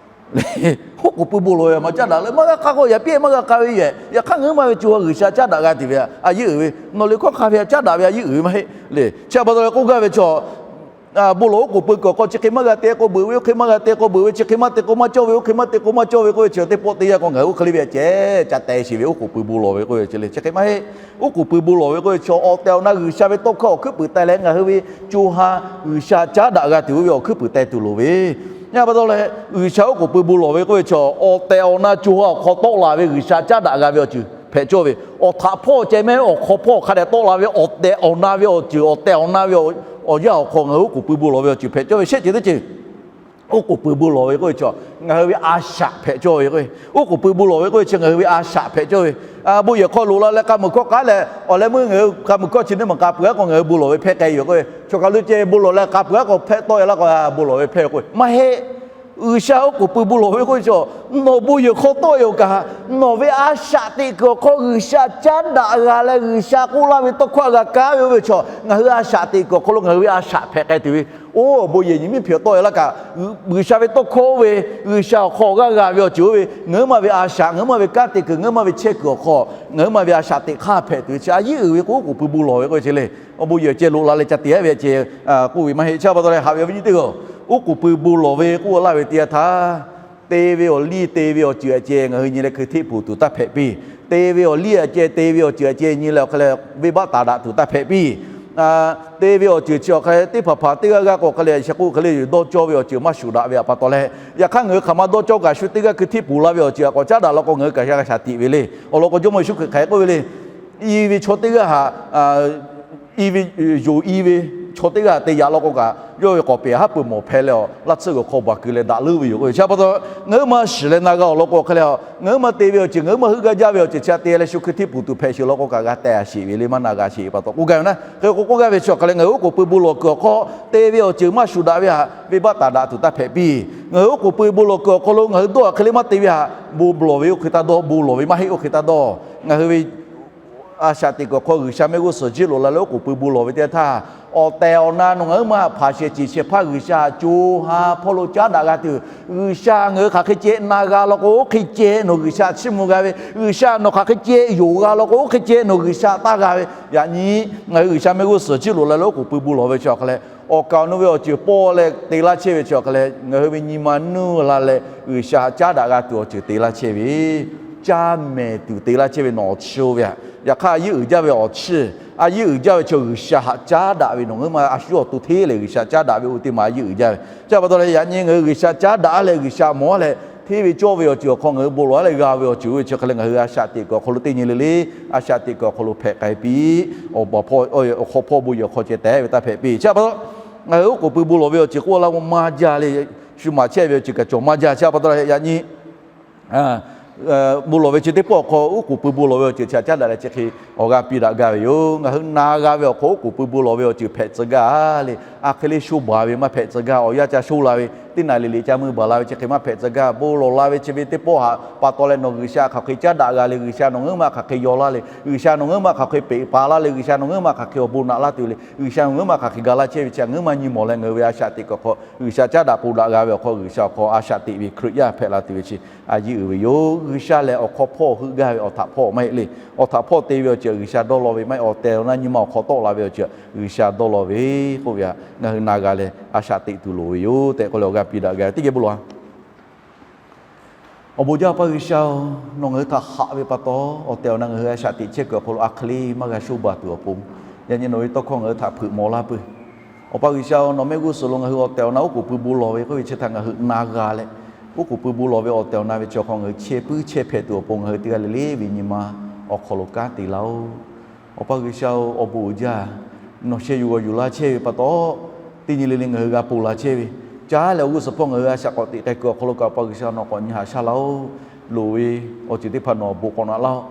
Oˉ k'oˍ pui bon lawˬ ve a maˇ caˉ daꞈ leh maˇ g'a k'a k'o yaꞈ piˇ maˇ g'a k'a ve yehˬ. Yaꞈ hk'aˇ ngaˬ hui ma ve co ha G'uiˬsha caˉ daꞈ g'a tuˬ ve a yeˇ uiˍ ve, nawˬ liꞈ hkawˇ hk'a ve a caˉ daꞈ ve a yeˇ uiˍ ve maˇ heˆ le. Chi a pa taw leh k'oˆ gaˇ ve chaw, bon lawˬ oˉ k'oˍ pui kuiˬ awˬ hk'aw chi hk'e maˇ g'a te k'o beuꞈ ve, oˇ hk'e maˇ g'a te k'o beuꞈ ve, chi hk'e maˇ te k'o maˇ cawˇ ve, oˇ hk'e maˇ te k'o maˇ cawˇ ve k'oˆ ve chi teˇ pawˆ teˇ yanˇ k'o ngaˬ hui oˇ hk'e le ve a ceh ca teh sheˍ ve oˉ k'oˍ pui bon lawˬ ve k'oˆ ve chi le. Chi hk'e maˇ heˆ. Oˉ k'oˍ pui bon lawˬ ve k'oˆ ve chaw awˬ tehˬ awˬ na G'uiˬsha ve tawˇ hkawˇ awˬ hkuiˉ puiˍ teh leh ngaˬ hui ve co ha G'uiˬsha caˉ daꞈ g'a tuˬ oˇ ve awˬ hkuiˉ puiˍ teh tuˬ loˍ ve, nyi a pa taw leh G'uiˬsha oˉ k'oˍ pui bon lawˬ ve k'oˆ ve chaw awˬ tehˬ awˬ na co ha awˬ hk'aw tawˆ la ve G'uiˬsha caˉ daꞈ g'a ve awˬ ceuˬ hpehꞈ cawˇ ve, awˬ htaꞈ hpawˇ ceh mehˆ awˬ hk'aw hpawˇ hk'a dehꞈ tawˆ la ve awˬ tehˬ awˬ na ve awˬ ceuˬ, awˬ tehˬ awˬ na ve awˬ yanˇ awˬ hk'aw ngaˬ hui oˉ k'oˍ pui bon lawˬ ve awˬ ceuˬ hpehꞈ cawˇ ve shehˆ ceuˬ teˇ ceuˬ. Oˉ k'oˍ pui bon lawˬ ve k'oˆ ve chaw ngaˬ hui ve a shaꞈ hpehꞈ cawˇ ve k'o, oˉ k'oˍ pui bon lawˬ ve k'oˆ ve chi ngaˬ hui ve a shaꞈ hpehꞈ cawˇ ve. Bon yehˬ hk'aw loꞈ la leh k'a muiˬ hkawˇ k'aˉ leh awˬ leh meuˇ ngaˬ hui k'a muiˬ hkawˇ chi neˇ maˬ k'a peuˬ aˉ k'o ngaˬ hui bon lawˬ ve hpehˇ k'ai yoˬ k'oˆ ve, chaw kaˬ lo ceh bon lawˬ leh k'a peuˬ aˉ k'o hpehˇ tawˆ e laˇ k'o bon lawˬ ve hpehˇ k'oˆ ve maˇ heˆ. G'uiˬsha oˉ k'oˍ pui bon lawˬ ve k'oˆ ve chaw, nawˬ bon yehˬ hk'aw tawˆ e awˬ kaꞈ, nawˬ ve a shaꞈ teꞈ kuiˬ awˬ hk'aw G'uiˬsha caˉ daꞈ g'a leh G'uiˬsha k'oˆ laˇ ve tawˇ hkawˇ g'a kaˉ ve oˇ ve chaw, ngaˬ hui a shaꞈ teꞈ kuiˬ awˬ hk'aw lo ngaˬ hui ve a shaꞈ hpehꞈ k'ai tuˬ ve, oˇ bon yehˬ nyi miˇ hpeꞈ tawˆ e laˇ kaꞈ, G'uiˬsha ve tawˇ hkawˇ oˇ ve, G'uiˬsha awˬ hk'aw g'aˇ g'a ve awˬ ceuˬ oˇ ve, ngaˬ hui ma ve a shaꞈ, ngaˬ hui ma ve kanˉ te kuiˬ, ngaˬ hui ma ve chehˇ kuiˬ awˬ hk'aw, ngaˬ hui ma ve a shaꞈ teꞈ hk'aˇ hpehꞈ tuˬ ve chi a yeˇ uiˍ ve k'o oˉ k'oˍ pui bon lawˬ ve k'oˆ ve chi le. Awˬ bon yehˬ ceh loꞈ la leh ca te aˉ ve ceh k'oˆ ve maˇ heˆ. Chi a pa taw leh haꞈ ve awˬ viˉ nyi teˇ g'aˇ, oˉ k'oˍ pui bon lawˬ ve k'oˆ laˇ ve teˇ yanˇ htaˇ, te ve awˬ liˇ te ve awˬ ceuˬ a ceh ngaˬ hui nyi leh hkui hteˆ poˬ tuˬ taˇ hpehꞈ piˇ. Te ve awˬ liˇ a ceh te ve awˬ ceuˬ a ceh nyi leh awˬ hk'e leh venˇbaˆ taˍ daꞈ tuˬ taˇ hpehꞈ piˇ. Te ve awˬ ceuˬ chi awˬ hk'e leh teˇ hpaˍ hpaˍ teˇ g'aˇ g'aˇ k'o hk'e leh sheh k'oˆ hk'e le dawˇ cawˇ ve awˬ ceuˬ maˇ shuˍ daꞈ ve a pa taw leh, yaꞈ hk'aˇ ngaˬ hui hk'aˬ ma dawˇ cawˇ kaꞈ shu teˇ g'aˇ hkui hteˆ poˬ la ve awˬ ceuˬ a k'awꞈ caˉ daꞈ law k'o ngaˬ hui kaꞈ g'a shaˍ tiꞈ ve le. Awˬ lawn k'o Jawˇmawˇ Yeˍsuˆ Hkriꞈ hk'aˬ hk'e k'oˆ ve le. i ve chaw teˇ g'aˇ htaꞈ, i ve, yonˍ i ve chaw teˇ g'aˇ te yaꞈ law k'o kaꞈ, yawˇ ve k'awˍ peˍ haˉ pui mawˬ hpehꞈ leh awˬ laˇ tsuhˇ g'uiˬ hk'aw baˬ keu leh daꞈ leuˉ ve yoˬ. Chi pa taw ngaˬ huiˉ ma shiˍ leh na g'a awˬ lawn k'o hk'e leh, ngaˬ huiˉ ma te ve awˬ ceuˬ, ngaˬ huiˉ ma heuˆ gaˇ jaˇ ve awˬ ceuˬ chi htaꞈ te leh shu hkui htiˇ puˬ tuˬ hpehꞈ sheˍ law k'o kaꞈ g'a teh a sheˍ ve le, maˇ na g'a sheˍ ve pa taw k'oˆ gaˇ ve naˉ. Hk'e k'o k'oˆ gaˇ ve chi awˬ hk'e leh, ngaˬ hui oˉ k'oˍ pui bon lawˬ kuiˬ awˬ hk'aw te ve awˬ ceuˬ maˇ shuˍ daꞈ ve htaꞈ venˇ baˆ taˍ daꞈ tuˬ taˇ hpehꞈ piˇ. Ngaˬ hui oˉ k'oˍ pui bon lawˬ kuiˬ awˬ hk'aw lo ngaˬ hui dawˇ hk'e le maˇ te ve htaꞈ bon lawˬ ve oˇ hk'e taˇ dawˇ, bon lawˬ ve maˇ heˆ oˇ hk'e taˇ dawˇ. Ngaˬ hui ve a shaꞈ teꞈ kuiˬ awˬ hk'aw G'uiˬsha mehˆ g'uˇ suhˍ jiˇ loꞈ la leh oˉ k'oˍ pui bon lawˬ ve teˇ htaˇ, awˬ tehˬ awˬ na nawˬ ngaˬ huiˉ ma htaꞈ hpanˍ shehˍ ciˍ shehˍ hpaˇ G'uiˬsha htaꞈ co ha hpawˇ lo caˉ daꞈ g'a tuˬ, G'uiˬsha ngaˬ hui hk'aˬ hk'e ceh na g'a law k'o, oˇ hk'e ceh nawˬ G'uiˬsha chiˇ mvuh g'a ve, G'uiˬsha nawˬ hk'aˬ hk'e ceh yonˍ g'a law k'o, oˇ hk'e ceh nawˬ G'uiˬsha taˇ g'a ve. Yaꞈ nyi ngaˬ hui G'uiˬsha mehˆ g'uˇ suhˍ jiˇ loꞈ la leh oˉ k'oˍ pui bon lawˬ ve chi awˬ hk'e leh, awˬ kaˍ awˬ nu ve awˬ ceuˬ pawˇ leh te laˇ chehˇ ve chi awˬ hk'e leh, ngaˬ hui ve nyi ma nuˇ la leh G'uiˬsha htaꞈ caˉ daꞈ g'a tuˬ awˬ ceuˬ te laˇ chehˇ ve, caˇ mehˍ tuˬ te laˇ chehˇ ve nawˬ awˬ chi oˇ ve htaꞈ. Yaꞈ hk'aˇ a yiˉ uiˍ jaˇ ve awˬ chi, a yiˉ uiˍ jaˇ ve chi G'uiˬsha htaꞈ caˉ daꞈ ve nawˬ ngaˬ huiˉ ma a shu awˬ to hteˇ lehˬ G'uiˬsha caˉ daꞈ ve oˇ teˇ ma a yiˉ uiˍ jaˇ ve. Chi pa taw leh yaꞈ nyi ngaˬ hui G'uiˬsha caˉ daꞈ leh G'uiˬsha mawˬ leh hteˇ ve cawˇ ve awˬ ceuˬ awˬ hk'aw ngaˬ hui bon lawˬ leh g'a ve awˬ ceuˬ oˇ ve chi hk'e leh ngaˬ hui a shaꞈ teꞈ kuiˬ awˬ hk'aw lo teˇ nyi le le, a shaꞈ teꞈ kuiˬ awˬ hk'aw lo hpehꞈ k'ai piˇ. Awˬ hk'aw hpawˇ bon yehˬ hk'aw ceh tehˉ ve taˇ hpehꞈ piˇ. Chi pa taw ngaˬ hui oˉ k'oˍ pui bon lawˬ ve awˬ ceuˬ k'oˆ laˇ k'o maˇ jaˇ le. Shu maˍ chehˇ ve awˬ ceuˬ kaꞈ cawˬ maˇ jaˇ. Chi pa taw leh yaꞈ nyi bon lawˬ ve chi teˇ pawˆ awˬ hk'aw oˉ k'oˍ pui bon lawˬ ve awˬ ceuˬ chi htaꞈ caˉ daꞈ leh chi hk'e awˬ g'aˇ piˇ daꞈ gaˇ ve yoˬ. Ngaˬ hui na g'a ve awˬ hk'aw oˉ k'oˍ pui bon lawˬ ve awˬ ceuˬ hpehꞈ tcuh gaˇ le. A hk'e le sho baˬ ve maˇ hpehꞈ tcuh gaˇ. Awˬ yanˇ ca sho la ve teˇ naˍ riˍ liꞈ ca mui baˬ la ve chi hk'e maˇ hpehꞈ tcuh gaˇ. Bon lawˬ la ve chi ve teˇ pawˆ htaꞈ pa taw leh nawˬ G'uiˬsha hk'aˬ hk'e caˉ daꞈ g'a le, G'uiˬsha nawˬ ngaˬ huiˉ ma hk'aˬ hk'e yaw laˇ le, G'uiˬsha nawˬ ngaˬ huiˉ ma hk'aˬ hk'e peꞈ paˍ laˇ le, G'uiˬsha nawˬ ngaˬ huiˉ ma hk'aˬ hk'e awˬ bon naꞈ laˇ tuˬ le, G'uiˬsha nawˬ ngaˬ huiˉ ma hk'aˬ hk'e ga laˇ chehˇ ve chi ngaˬ huiˉ ma nyi mawˬ leh ngaˬ hui ve a shaꞈ teꞈ kuiˬ awˬ hk'aw G'uiˬsha caˉ daꞈ k'o daꞈ g'a ve awˬ hk'aw G'uiˬsha awˬ hk'aw a shaꞈ teꞈ ve Hkriꞈ yaˇ hpehꞈ la tuˬ ve chi a yiˉ uiˍ ve yoˬ. G'uiˬsha lehˬ awˬ hk'aw hpawˇ heuˆ gaˇ ve awˬ htaꞈ hpawˇ maˇ heˆ le. Awˬ htaꞈ hpawˇ te ve awˬ ceuˬ G'uiˬsha dawˇ law ve maˇ heˆ. Awˬ tehˬ awˬ na nyi ma awˬ hk'aw tawˆ la ve awˬ ceuˬ G'uiˬsha dawˇ law ve k'oˆ ve htaꞈ ngaˬ hui na g'a leh a shaꞈ teꞈ tuˬ loˍ ve yoˬ tehꞈ k'oˆ leh awˬ g'aˇ piˇ daꞈ gaˇ ve teˇ geh bon lawˬ a Awˬ bon jaˇ Awˬ pa G'uiˬsha-oˬ, nawˬ ngaˬ hui htaꞈ haꞈ ve pa taw, awˬ tehˬ awˬ na ngaˬ hui a shaꞈ teꞈ chehˇ kuiˬ awˬ hk'aw lo a hk'e le maˇ g'a sho baˬ tuˬ awˬ pon, yaꞈ nyi nawˬ ve tawˇ hkawˇ ngaˬ hui htaꞈ hpeuꞈ maw laˇ peuˬ. Awˬ pa G'uiˬsha-oˬ, nawˬ mehˆ g'uˇ suhˍ lo ngaˬ hui awˬ tehˬ awˬ na oˉ k'oˍ pui bon lawˬ ve k'oˆ ve chi htaꞈ ngaˬ hui na g'a leh, oˉ k'oˍ pui bon lawˬ ve awˬ tehˬ awˬ na ve chi awˬ hk'aw ngaˬ hui chehˇ puiˉ chehˇ hpehꞈ tuˬ awˬ pon ngaˬ hui teˇ g'aˇ le le ve nyi ma awˬ hk'aw lo kanˉ te laˇ-oˆ. Awˬ pa G'uiˬsha-oˬ, awˬ bon uiˍ jaˇ. Nawˬ sheh yuˬ g'awˬ yuˬ la chehˇ ve pa taw, teˇ nyi le le ngaˬ hui g'a ponˬ la chehˇ ve, caˉ leh awˬ g'uˇ suhˍ hpawˇ ngaˬ hui a shaꞈ k'awꞈ teꞈ k'ai kuiˬ awˬ hk'aw lo kaꞈ Awˬ pa G'uiˬsha nawˬ k'awꞈ nyi haꞈ shaˉ laˇ-oˆ. Loˍ ve awˬ ceuˬ teˇ hpaˍ nawˬ awˬ bon k'awꞈ naꞈ laˇ-oˆ.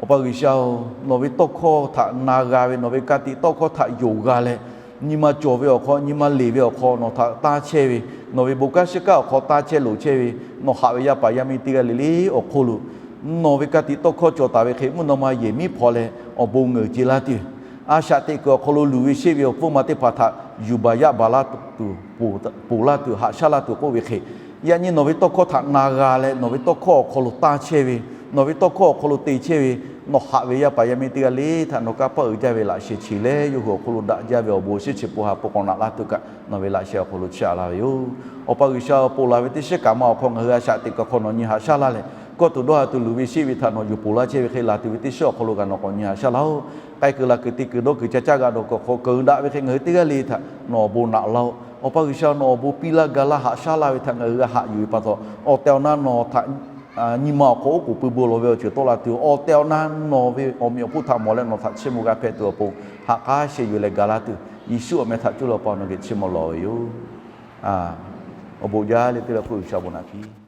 Awˬ pa G'uiˬsha-oˬ, nawˬ ve tawˇ hkawˇ htaꞈ na g'a ve, nawˬ ve ka tiꞈ tawˇ hkawˇ htaꞈ yonˍ g'a leh, nyi ma cawˬ ve awˬ hk'aw, nyi ma leˬ ve awˬ hk'aw nawˬ htaꞈ taˇ chehˇ ve, nawˬ ve bon kanˉ shiˉ kanˉ awˬ hk'aw taˇ chehˇ loˍ chehˇ ve, nawˬ haꞈ ve yaˇ paˍ yaˇ miˇ teˇ g'aˇ le le awˬ hk'oˆ lo nawˬ ve ka tiꞈ tawˇ hkawˇ cawˬ taˍ ve hk'e mvuhˇ naw ma yehˬ miˉ hpaw leh awˬ bon ngeuˍ ce laˇ tuˬ, a shaꞈ teꞈ kuiˬ awˬ hk'aw lo luˬ ve sheˆ ve awˬ pfuhˇ ma teˇ hpaˍ htaꞈ yuˬ baˬ yaˇ baˬ laˇ tuˬ, ponˬ laˇ tuˬ, haꞈ shaˉ laˇ tuˬ k'oˆ ve hk'e, yaꞈ nyi nawˬ ve tawˇ hkawˇ htaꞈ na g'a leh, nawˬ ve tawˇ hkawˇ awˬ hk'aw lo taˇ chehˇ ve, nawˬ ve tawˇ hkawˇ awˬ hk'aw lo te chehˇ ve, nawˬ haꞈ ve yaˇ paˍ yaˇ miˇ teˇ g'aˇ le htaꞈ nawˬ kanˇ paˆ uiˍ jaˇ ve laꞈ sheh chi leh yawˇ hui awˬ hk'oˆ lo daꞈ jaˇ ve awˬ bon awˬ shinˉ chi pon ha pon k'awꞈ naꞈ laˇ tuˬ kaꞈ nawˬ ve laꞈ sheh awˬ hk'aw lo chiˇ aꞈ laˇ ve yoˬ. Awˬ pa G'uiˬsha, ponˬ laˬ ve teˇ shiˉ kaꞈ ma awˬ hk'aw ngaˬ hui a shaꞈ teꞈ kuiˬ awˬ hk'aw nawˬ nyi haꞈ shaˉ laˇ leh, kawˇ tuˬ dawˇ ha tuˬ luˬ ve sheˆ ve htaꞈ nawˬ yuˬ ponˬ laˇ chehˇ ve hk'e, laˬ tuˬ ve teˇ shiˉ awˬ hk'aw lo kaꞈ nawˬ k'awꞈ nyi haꞈ shaˉ laˇ-oˆ. K'ai kuiˬ laˬ kuiˬ te kuiˬ dawˇ kuiˬ ca caˇ g'a dawˬ kuiˬ awˬ hk'aw keunˍ daꞈ ve hk'e ngaˬ hui teˇ g'aˇ le htaꞈ nawˬ awˬ bon naꞈ laˇ-oˆ. Awˬ pa G'uiˬsha, nawˬ awˬ bon piˇ laˇ ga laˇ haꞈ shaˉ laˇ ve htaꞈ ngaˬ hui g'a haꞈ yuˬ ve pa taw, awˬ tehˬ awˬ na nawˬ htaꞈ nyi ma awˬ hk'aw oˉ k'oˍ pui bon lawˬ ve awˬ ceuˬ tawˆ la tuˬ, awˬ tehˬ awˬ na nawˬ ve awˬ meꞈ awˬ hponˇ htaꞈ mawˬ leh nawˬ htaꞈ chiˇ mvuh g'a hpehꞈ tuˬ awˬ pon, haꞈ k'aˉ sheh yuˬ leh ga laˇ tuˬ, Yeˍsuˆ awˬ meh htaꞈ cuˇ leh Awˬ pa nawˬ geh chiˇ mvuh lawˬ ve yoˬ. Awˬ bon jaˇ le teˇ le hk'oˆ G'uiˬsha awˬ bon naꞈ piˇ.